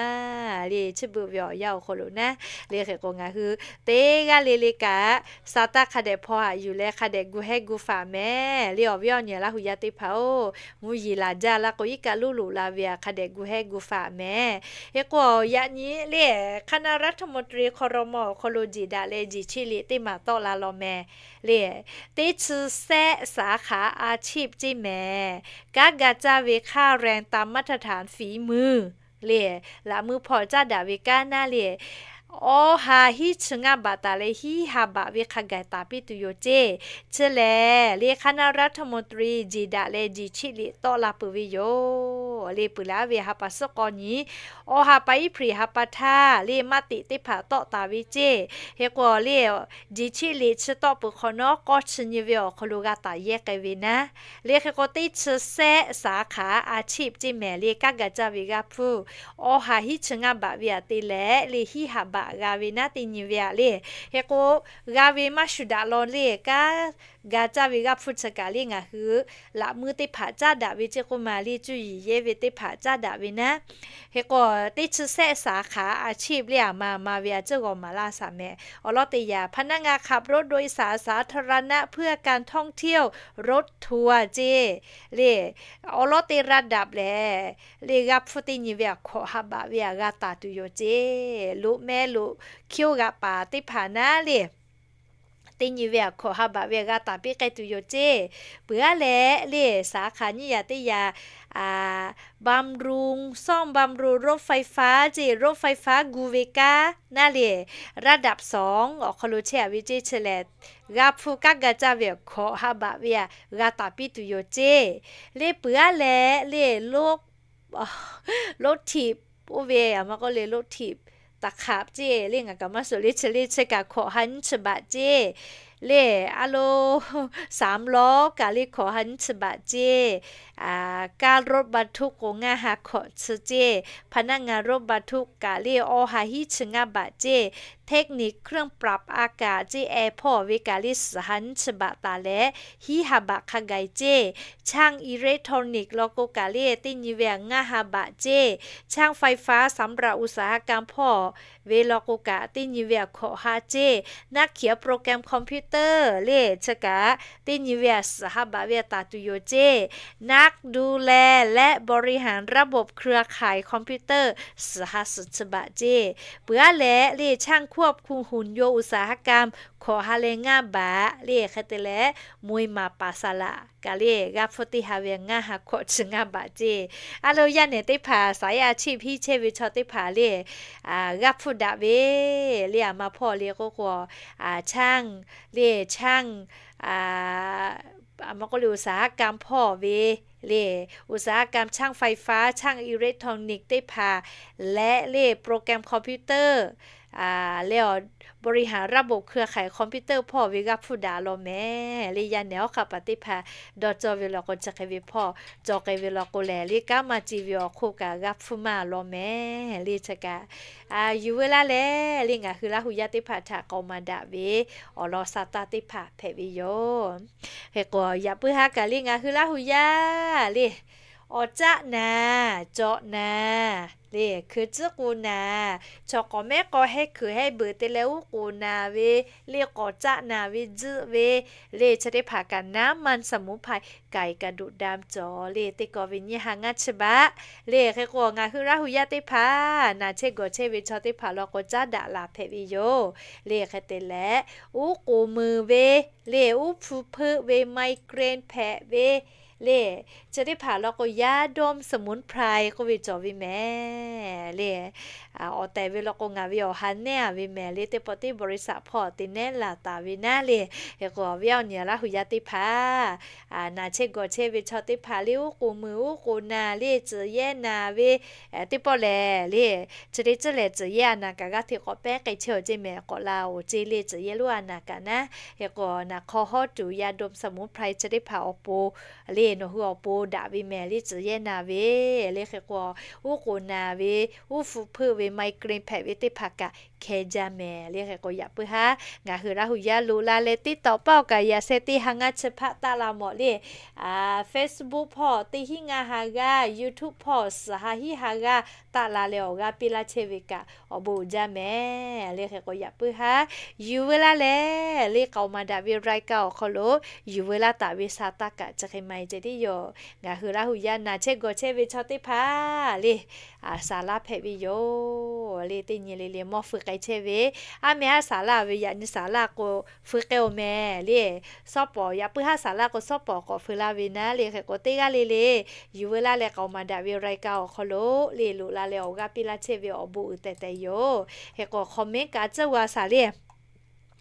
le. Chi beuꞈ ve awˬ yanˇ awˬ hk'aw lo naˉ le hk'e k'o ngaˬ hui teˇ g'aˇ le le kaꞈ sa taˇ hk'a dehꞈ hpaw haꞈ yuˬ leh hk'a dehꞈ gu hehˉ gu faˍ mehˍ le. Awˬ viˉ awˬ nyi Laˇ huˍ yaˇ teˇ hpaˍ-oˬ, mvuhˇ yeˬ laˬ jaˇ laˇ k'o iˉ kaˆ luˉ loꞈ la ve aꞈ hk'a dehꞈ gu hehˉ gu faˍ mehˍ. Hk'e k'o yaꞈ nyi le คณะรัฐมนตรี ครม. awˬ hk'aw lo jeˬ daꞈ leh jeˬ cheˆ liꞈ teˇ maˬ tawˆ la law mehˍ le. Teˇ chi sehˆ สาขาอาชีพ ceˇ mehˍ. Kanˉ ga caˇ ve ค่าแรงตามมาตรฐานฝีมือ le laꞈ meuˇ hpaw caˇ daꞈ ve kanˉ naˉ le awˇ ha hiˉ chi ngaˇ baꞈ taˍ leh hiˉ ha baꞈ ve hk'a gaˬ taˍ piˇ tuˬ yoˬ ceˇ. Chi lehˬ le คณะรัฐมนตรี jeˬ daꞈ leh jeˬ cheˆ liꞈ tawˆ la peuˬ ve yoˬ le. Peuˬ leh aˉ ve ha pa suhˉ k'aw nyi awˇ ha pa iˉ hpriˍ ha pa htaˇ le maˇ teꞈ teˇ hpaˍ tawˆ taˍ ve ceˇ. Hk'e k'o le jeˬ cheˆ liꞈ chi tawˆ peuˬ hk'awꞈ nawˉ k'awˇ chi nyi ve awˬ hk'aw lo g'a taˍ yehˇ k'ai ve naˉ le. Hk'e k'o teˇ chi sehˆ สาขาอาชีพ ceˇ mehˍ le kanˉ ga caˇ ve g'aˇ hpfuhˇ awˇ ha hiˉ chi ngaˇ baꞈ ve aꞈ te leh le hiˉ ha baꞈ g'a ve naˉ teˇ nyi ve aꞈ le. Hk'e k'o g'a ve maˇ shuˍ daꞈ law le kanˉ ga caˇ ve g'aˇ hpfuhˇ chi kaꞈ le ngaˬ hui laꞈ meuˇ teˇ hpaˍ caˇ daꞈ ve ceˇ k'oˆ ma le cuˇ yiˍ yehˇ ve teˇ hpaˍ caˇ daꞈ ve naˉ. Hk'e k'o teˇ chi sehˆ สาขาอาชีพ le aˬ ma aˬ ma ve aꞈ ciˉ g'awˬ maˍ laˇ shaˍ mehˍ. Awˬ lawn teˇ yanˇ พนักงานขับรถโดยสารสาธารณะเพื่อการท่องเที่ยว รถทัวร์ ceˇ le awˬ lawn teˇ ระดับ lehˬ le g'aˇ hpfuhˇ teˇ nyi ve aꞈ hkawꞈ ha baꞈ ve aꞈ g'a taˍ tuˬ yoˬ ceˇ. Loꞈ meh loꞈ hkiˇ-oˆ g'aꞈ paˍ teˇ hpaˍ naˉ le teˇ nyi ve aꞈ hkawꞈ ha baꞈ ve aꞈ g'a taˍ piˇ k'ai tuˬ yoˬ ceˇ. Peuˬ aˉ leh le สาขา nyiˇ yaꞈ teˇ yaꞈ บำรุง ซ่อมบำรุงรถไฟฟ้า ceˇ รถไฟฟ้า gu ve kanˉ naˉ le ระดับสอง awˬ hk'aw lo chehˇ a ve ceˇ. Chi lehˬ g'aˇ hpfuhˇ kanˉ ga caˇ ve aꞈ hkawꞈ ha baꞈ ve aꞈ g'a taˍ piˇ tuˬ yoˬ ceˇ. Le peuˬ aˉ leh le รถ รถถีบ oˇ ve aˬ ma k'oˆ le รถถีบ ตะขาบ ceˇ le ngaˬ kaꞈ maˇ suhˍ le chi le chi kaꞈ hkawꞈ ha nyiˇ chi baꞈ ceˇ. Le a lo สามล้อ kaꞈ le hkawꞈ ha nyiˇ chi baꞈ ceˇ. การรถบรรทุก k'o ngaˇ ha hkawꞈ chi ceˇ. พนักงานรถบรรทุก kaꞈ le awˇ ha hiˉ chi ngaˇ baꞈ ceˇ. เทคนิคเครื่องปรับอากาศ ceˇ แอร์พอร์ต ve kaꞈ le suhˍ ha nyiˇ chi baꞈ taˍ leh hiˉ ha baꞈ hk'a gaˬ ceˇ. ช่างอิเล็กทรอนิกส์ law k'o kaꞈ le teˇ nyi ve aꞈ ngaˇ ha baꞈ ceˇ. ช่างไฟฟ้าสำหรับอุตสาหกรรม hpawˇ ve law k'o kaꞈ teˇ nyi ve aꞈ hkawꞈ ha ceˇ. นักเขียนโปรแกรมคอมพิวเตอร์ le chi kaꞈ teˇ nyi ve aꞈ suhˍ ha baꞈ ve aꞈ taˍ tuˬ yoˬ ceˇ. นักดูแลและบริหารระบบเครือข่ายคอมพิวเตอร์ suhˍ ha suhˍ chi baꞈ ceˇ. Peuˬ aˉ leh le ช่างควบคุมหุ่นยนต์อุตสาหกรรม hkawꞈ ha leh ngaˇ baꞈ le. Hk'e te leh, มวย maˍ paˍ saˍ laꞈ kaꞈ le, g'aˇ hpfuhˇ teˇ ha ve ngaˇ ha hkawꞈ chi ngaˇ baꞈ ceˇ. A lo yaˇ nehˬ teˇ hpaˍ saˍ yaˇ a chiˇ hpiˇ chehˇ ve chaw teˇ hpaˍ le, g'aˇ hpfuhˇ daꞈ ve le. A ma hpawˇ le k'oˆ k'o, ช่าง le, ช่าง a ma k'oˆ le อุตสาหกรรม hpawˇ ve le, อุตสาหกรรม ช่างไฟฟ้า ช่างอิเล็กทรอนิกส์ teˇ hpaˍ leh le, program computer le, บริหารระบบเครือข่าย computer hpawˇ ve g'aˇ hpfuhˇ daꞈ law mehˍ le. Yaˇ nehˬ awˬ hk'aˇ paˍ teˇ hpaˍ dawˇ cawˇ ve law k'o, chi hk'e ve hpawˇ cawˬ k'ai ve law k'o lehˬ le, kanˉ maˇ ci ve awˬ hk'oˆ kaꞈ g'aˇ hpfuhˇ maˇ law mehˍ le. Chi kaꞈ yuˬ veu laˇ leh le, ngaˬ hui Laˇ hu yaˇ teˇ hpaˍ htaꞈ k'aoˍ maˍ daꞈ ve awˬ lawn sa taˇ teˇ hpaˍ hpehꞈ ve yoˬ. Hk'e k'o, yaꞈ puiˉ haˉ kaꞈ le ngaˬ hui Laˇ hu yaˇ le, awˬ caˆ naˍ, cawꞈ naˍ le, hkui tcuhˉ k'o naˍ, chaw k'awꞈ mehˉ k'aw hehˉ hkui hehˉ beuꞈ te leh uˉ k'oˍ naˍ ve le, k'awꞈ caˆ naˍ ve tzuhˆ ve le, chi teˇ hpaˍ kaꞈ น้ำมันสมุนไพร ไก่กระดูกดำ cawˬ le. Teˇ kaw ve nyiˇ ha ngaˇ chi baꞈ le. Hk'e k'o, ngaˬ hui Laˇ hu yaˇ teˇ hpaˍ naˍ chehˇ gawˬ chehˇ ve chaw teˇ hpaˍ law k'o, caˉ daꞈ laˬ hpehꞈ ve yoˬ le. Hk'e te leh, uˉ k'oˍ muiˬ ve le, uˉ hpu hpeuˆ ve, migraine hpehꞈ ve le, chi teˇ hpaˍ law k'o, ยาดมสมุนไพร k'oˆ ve cawˬ ve mehˍ le. Awˬ tehˬ ve law k'o, ngaˬ ve awˬ ha nehˉ a ve mehˍ le. Teˇ pawˆ teˇ บริษัท hpawˇ te nehˉ laˬ taˍ ve naˉ le. Hk'e k'o, awˬ viˉ awˬ nyi Laˇ hu yaˇ teˇ hpaˍ naˍ chehˇ gawˬ chehˇ ve chaw teˇ hpaˍ le, uˉ k'oˍ muiˬ uˉ k'oˍ naˍ le, tcuhꞈ yehˇ naˍ ve teˇ pawˆ lehˬ le, chi teˇ ceuˬ lehˬ tcuhꞈ yehˇ a naˍ kaꞈ g'aˇ hteꞈ k'awꞈ pehˉ k'ai chehˇ awˬ ceˇ mehˍ, k'awꞈ la awˬ ceˇ le, tcuhꞈ yehˇ lonˉ a naˍ kaꞈ naˉ. Hk'e k'o, naˍ hk'aw hawˉ tuˬ ยาดมสมุนไพร chi teˇ hpaˍ awˬ pon le, nawˬ hui awˬ pon daꞈ ve mehˍ le, tcuhꞈ yehˇ naˍ ve le. Hk'e k'o, uˉ k'oˍ naˍ ve, uˉ hpu hpeuˆ ve, migraine hpehꞈ ve teˇ hpaˍ kaꞈ hkeh jaˇ mehˍ le. Hk'e k'o, yaꞈ puiˉ haˉ ngaˬ hui Laˇ hu yaˇ loꞈ la leh, TikTok paˆ awˬ kaꞈ yaꞈ sheh teˇ ha ngaˇ chi hpaˆ taˆ la mawˬ le. Facebook hpawˇ teˇ hinˉ ngaˇ ha g'aˇ, YouTube hpawˇ suhˍ ha hinˉ ha g'aˇ taˆ la leh awˬ g'aˇ piˇ laˇ chehˇ ve kaꞈ awˬ bon uiˍ jaˇ mehˍ le. Hk'e k'o, yaꞈ puiˉ haˉ yuˬ veu laˇ leh le, k'aoˍ maˍ daꞈ ve รายการ awˬ hk'aw lo yuˬ veu laˇ taˍ ve sa taˇ kaꞈ chi hk'e maˇ heˆ ceh tiˉ yoˬ. Ngaˬ hui Laˇ hu yaˇ naˍ chehˇ gawˬ chehˇ ve chaw teˇ hpaˍ le, saˍ laˇ hpehꞈ ve yoˬ le. Teˇ nyi le le mawˇ feu k'ai chehˇ ve, aˉ meh haˉ saˍ laˇ ve, yaꞈ nyi saˍ laˇ k'o feu k'ai-oˬ mehˍ le. Shawˉ pawˍ, yaꞈ puiˉ haˉ saˍ laˇ k'o shawˉ pawˍ k'awꞈ feu laˇ ve naˉ le. Hk'e k'o, teˇ g'aˇ le le yuˬ veu laˇ leh k'aoˍ maˍ daꞈ ve รายการ awˬ hk'aw lo le, loꞈ la leh awˬ g'aˇ piˇ laˇ chehˇ ve awˬ bon uiˍ tehˬ tehˬ yoˬ. Hk'e k'o, comment kaꞈ tcuhˇ g'a shaˍ le.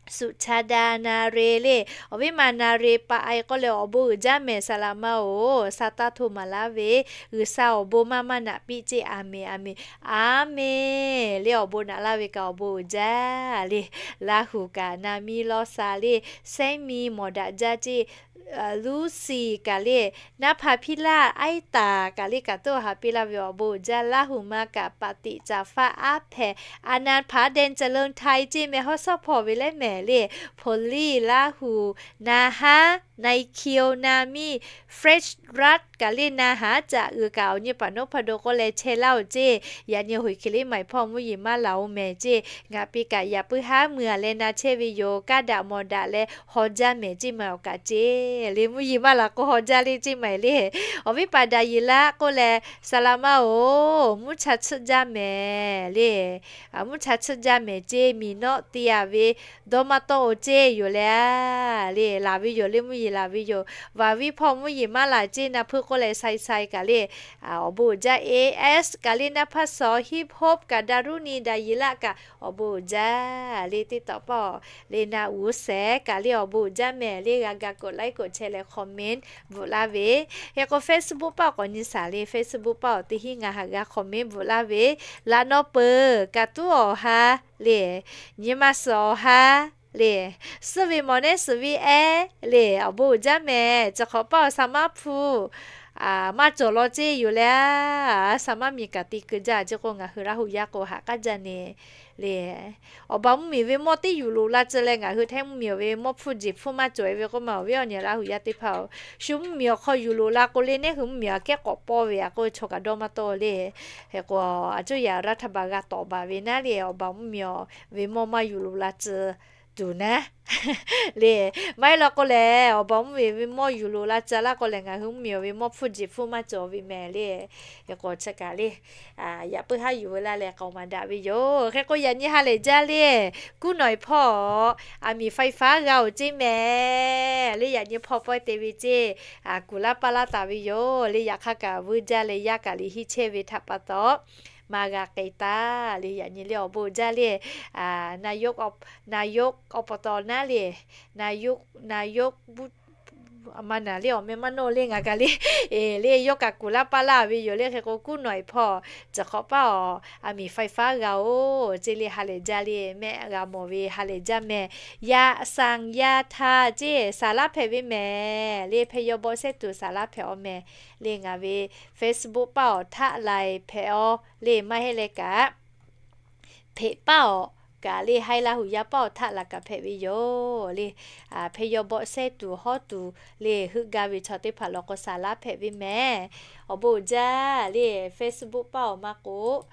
Suhˍ cha da na re le, awˬ viˉ ma na re pa ai k'oˆ leh awˬ bon uiˍ jaˇ mehˍ, saˍ laꞈ ma-oˬ, sa taˇ hto maˍ laˇ ve, G'uiˬsha awˬ bon maˇ maˇ naꞈ piˇ ceˇ, aˍmenˍ, aˍmenˍ, aˍmenˍ le. Awˬ bon naꞈ laˇ ve kaꞈ awˬ bon uiˍ jaˇ le. Laˇ huˍ kaꞈ na miˇ lawˇ sha le, sehˉ miˇ mawˬ daꞈ jaˇ ceˇ, Luˇ shiˍ kaꞈ le, naˉ hpa hpiˇ laˇ, aiˉ taˍ kaꞈ le, kaꞈ tuˉ ha piˇ laˇ ve awˬ bon uiˍ jaˇ. Laˇ huˍ ma kaꞈ ปฏิจจาฟ้า aˉ hpehꞈ, อานันต์ผาแดง เจริญไทย ceˇ mehˍ, hawˉ shawˉ hpawˍ ve leh mehˍ le. Hpoˍ liˇ, Laˇ huˍ, na haˉ, na i kiw, na miˇ, Fresh Rad kaꞈ le, na haˉ caꞈ uiˍ kaꞈ awˬ nyi paˍ nawˉ hpa do k'oˆ leh chehˇ laˇ-oˬ ceˇ. Yaꞈ nyi hoꞈ hkiˬ liˇ maˬ hpawˇ mvuhˇ yeˬ maˇ laˬ-oˬ mehˍ ceˇ. Ngaˬ pi kaꞈ yaꞈ puiˉ haˉ mui a leh na chehˇ ve yoˬ. Kaˇ daꞈ mawˬ daꞈ leh haw jaˇ mehˍ ceˇ maˬ awˬ kaꞈ ceˇ le. Mvuhˇ yeˬ maˇ laˬ k'o haw jaˇ le ceˇ maˬ le. Awˬ viˉ paˍ daꞈ yeˬ laˇ k'oˆ leh, saˍ laꞈ ma-oˬ, mvuhˇ cha tsuhˆ jaˇ mehˍ le. Mvuhˇ cha tsuhˆ jaˇ mehˍ ceˇ, miˬ nawˆ te a ve dawˇ maˇ tawˆ-oˬ ceˇ yoˬ le. Le laˬ ve yoˬ le, mvuhˇ yeˬ laˬ ve yoˬ. Vaˬ viˉ hpawˇ mvuhˇ yeˬ maˇ laˬ ceˇ, na hpuiˇ k'oˆ leh sai sai kaꞈ le, awˬ bon uiˍ jaˇ. A S kaꞈ le, naˉ hpaˇ saw, Hip Hop kaꞈ, Daˍruˇ ni, daꞈ yeˬ laˇ kaꞈ awˬ bon uiˍ jaˇ le. TikTok paˆ le, na uˍ sehˍ kaꞈ le, awˬ bon uiˍ jaˇ mehˍ le. G'a ga กดไลค์ กดแชร์ leh comment bvuhꞈ laˇ ve. Hk'e k'o, Facebook paˆ k'awꞈ nyi shaˍ le. Facebook paˆ awˬ teˇ hinˉ ngaˬ ha g'a comment bvuhꞈ laˇ ve. Laꞈ nawˉ peuˬ kaꞈ tuˉ awˬ ha le, nyi ma suhˍ awˬ ha le, suhˉ ve mawˬ nehˉ suhˍ ve ehˉ le, awˬ bon uiˍ jaˇ mehˍ. Chi hk'awꞈ paˆ awˬ sa maˉ hpu maˇ cawˬ law ceˇ yoˬ le. Sa maˉ miˬ kaꞈ te keu jaˇ ceˇ k'o, ngaˬ hui Laˇ huˍ yaˇ k'o haꞈ k'aˉ jaˇ ne le. Awˬ baˬ mvuhˇmiˬ ve mawˇ teˇ yuˬ loꞈ la tcuh leh, ngaˬ hui htehˇ mvuhˇmiˬ ve mawˇ hpfuhˇ jeˬ hpfuhˇ maˇ cawˬ-e ve k'oˆ ma, awˬ viˉ awˬ nyi Laˇ huˍ yaˇ teˇ hpaˍ-oˬ, shu mvuhˇmiˬ awˬ hk'aw yuˬ loꞈ la k'o le, neˇ hui mvuhˇmiˬ aꞈ kehˉ k'awꞈ pawˇ ve aꞈ k'oˆ ve chaw kaꞈ dawˇ maˇ tawˆ le. Hk'e k'o, a cuˇ yaꞈ รัฐบาล g'a tawˍ baˬ ve naˉ le, awˬ baˬ mvuhˇmiˬ ve mawˇ maˇ yuˬ loꞈ la tcuh tuˬ naˉ le. Maˇ heˆ law k'o lehˬ, awˬ baˬ mvuhˇmiˬ ve mawˇ yuˬ loꞈ la ca laˇ k'o lehˬ, ngaˬ hui mvuhˇmiˬ ve mawˇ hpfuhˇ jeˬ hpfuhˇ maˇ cawˬ ve mehˍ le. Hk'e k'o chi kaꞈ le, yaꞈ puiˉ haˉ yuˬ veu laˇ leh k'aoˍ maˍ daꞈ ve yoˬ. Hk'e k'o yaꞈ nyi ha lehˬ jaˇ le, kuˉ nawˬ eˬ hpawˇ aˬ miˍ faiˍ faˉ g'a-oˬ ceˇ mehˍ le. Yaꞈ nyi hpawˇ pawehˇ te ve ceˇ, kuˬ laˇ paˇ laˇ taˍ ve yoˬ le. Yaꞈ hk'aˇ kaꞈ vuiˇ jaˇ leh yaˇ kaꞈ liꞈ hiˆ chehˇ ve htaꞈ pa taw, maˇ g'a k'ai taˍ le. Yaꞈ nyi le awˬ bon jaˇ le, naˍ yoˆ, naˍ yoˆ awˬ pa taw naˉ le, naˍ yoˆ, naˍ yoˆ maˇ naˍ le awˬ meh maˇ nawˇ le ngaˬ kaꞈ le, le yawˇ kaꞈ kuˬ laˇ paˇ laˇ ve yoˬ le. Hk'e k'o kuˉ nawˬ eˬ hpawˇ ciˬ hk'awꞈ paˇ awˬ aˬ miˍ faiˍ faˉ g'a-oˬ ceˇ le. Ha lehˬ jaˇ le, mehˆ g'a mawˬ ve ha lehˬ jaˇ mehˍ. Yaꞈ saˍ yaˇ htaˇ ceˇ saˍ laˉ hpehꞈ ve mehˍ le. Hpehˇ yawˇ bawˆ sehˉ tuˬ saˍ laˉ hpehꞈ-aw mehˍ le. Ngaˬ ve Facebook paˇ awˬ htaˆ laiˬ hpehꞈ-aw le. Maˇ heˆ leh kaꞈ hpeꞈ paˇ awˬ kaꞈ le, haiˉ laˇ hu yaˇ paˇ awˬ htaˆ laˬ kaꞈ hpehꞈ ve yoˬ le. Hpehˇ yawˇ bawˆ sehˉ tuˬ hawˉ tuˬ le heuˆ gaˇ ve chaw teˇ hpaˍ law k'o saˍ laˉ hpehꞈ ve mehˍ. Awˬ bon uiˍ jaˇ le, Facebook paˇ awˬ maˇ k'o,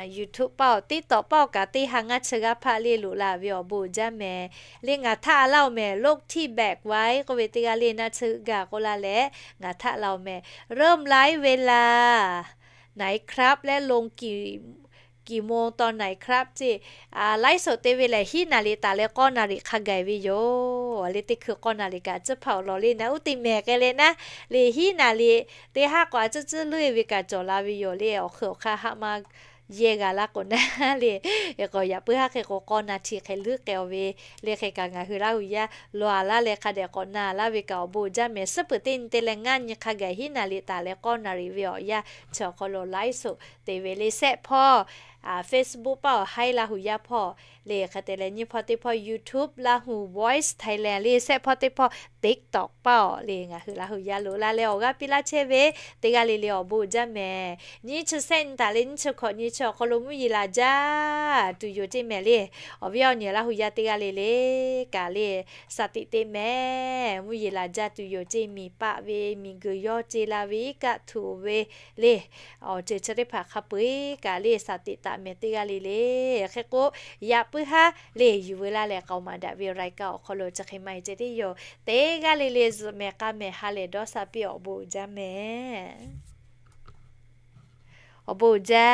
YouTube paˇ awˬ, TikTok paˇ awˬ kaꞈ teˇ ha ngaˇ chi g'aˇ hpaˆ le loꞈ la ve awˬ bon uiˍ jaˇ mehˍ le. Ngaˬ htaˆ a laˇ-oˬ mehˍ, โลกที่แบกไว้ k'oˆ ve teˇ g'aˇ le naˆ tsuhˇ gaˬ k'oˆ laˇ leh ngaˬ htaˆ la-oˬ mehˍ. เริ่มไลฟ์เวลาไหนครับ และลงกี่ กี่โมงตอนไหนครับ ceˇ, ไลฟ์สด te ve lehˬ hiˉ naˍ liꞈ taˍ leh k'awˇ naˍ riˍ hk'a gaˬ ve yoˬ le. Teˇ hkui k'awˇ naˍ riˍ kaꞈ tcuhˇ hpaˍ awˬ lawˬ le naˉ uˉ te mehˍ k'ai leh naˉ le, hiˉ naˍ liꞈ teˇ haˉ k'awꞈ a tcuhˇ tcuhˇ leuˉ ve kaꞈ cawˬ la ve yoˬ le. Awˬ hk'ui awˬ hk'aˇ haˆ maˇ yehˇ g'a laˇ k'o naˉ le, k'awꞈ yaꞈ puiˉ haˉ hk'e k'o k'awˇ naˍ hti hk'e leuˉ k'ai-aw ve le. Hk'e kaꞈ ngaˬ hui Laˇ hu yaˇ lawˬ a laˇ leh hk'a dehꞈ k'awꞈ na laˇ ve kaꞈ awˬ bon uiˍ jaˇ mehˍ. Suhˉ peuˬ teˇ nyi te leh ngaˇ nyi hk'a gaˬ hiˉ naˍ liꞈ taˍ leh k'awˇ naˍ riˍ ve awˬ yanˇ chi awˬ hk'aw lo ไลฟ์สด te ve le. Sehˆ hpawˇ Facebook paˇ awˬ haiˉ laˇ hu yaˇ hpawˇ le, hk'e te leh nyiˇ hpawˇ teˇ hpawˇ YouTube Lahu Voice Thailand le, sehˆ hpawˇ teˇ hpawˇ TikTok paˇ awˬ le. Ngaˬ hui Laˇ hu yaˇ loꞈ la leh awˬ g'aˇ piˇ laˇ chehˇ ve teˇ g'aˇ le le awˬ bon uiˍ jaˇ mehˍ. Nyiˇ chi sehˆ nyi taˍ leh nyiˇ chi hkawꞈ nyi chi awˬ hk'aw lo mvuhˇ yeˬ laˬ jaˇ tuˬ yoˬ ceˇ mehˍ le. Awˬ viˉ awˬ nyi Laˇ hu yaˇ teˇ g'aˇ le le kaꞈ le สติ te mehˍ. Mvuhˇ yeˬ laˬ jaˇ tuˬ yoˬ ceˇ, miˬ paˆ ve miˬ guiˬ yawˇ ce la ve iˉ kaˆ htuꞈ ve le. Awˬ ceuˬ chi teˇ hpaˍ hk'a peu-eˬ kaꞈ le สติ taˍ mehˍ teˇ g'aˇ le le. Hk'e k'o yaꞈ puiˉ haˉ le yuˬ veu laˇ leh k'aoˍ maˍ daꞈ ve รายการ awˬ hk'aw lo chi hk'e maˇ heˆ ceh teˇ yoˬ. Teˇ g'aˇ le le zuhꞈ mehˍ k'a mehˍ ha lehˬ dawˇ sha piˇ awˬ bon uiˍ jaˇ mehˍ. Awˬ bon uiˍ jaˇ.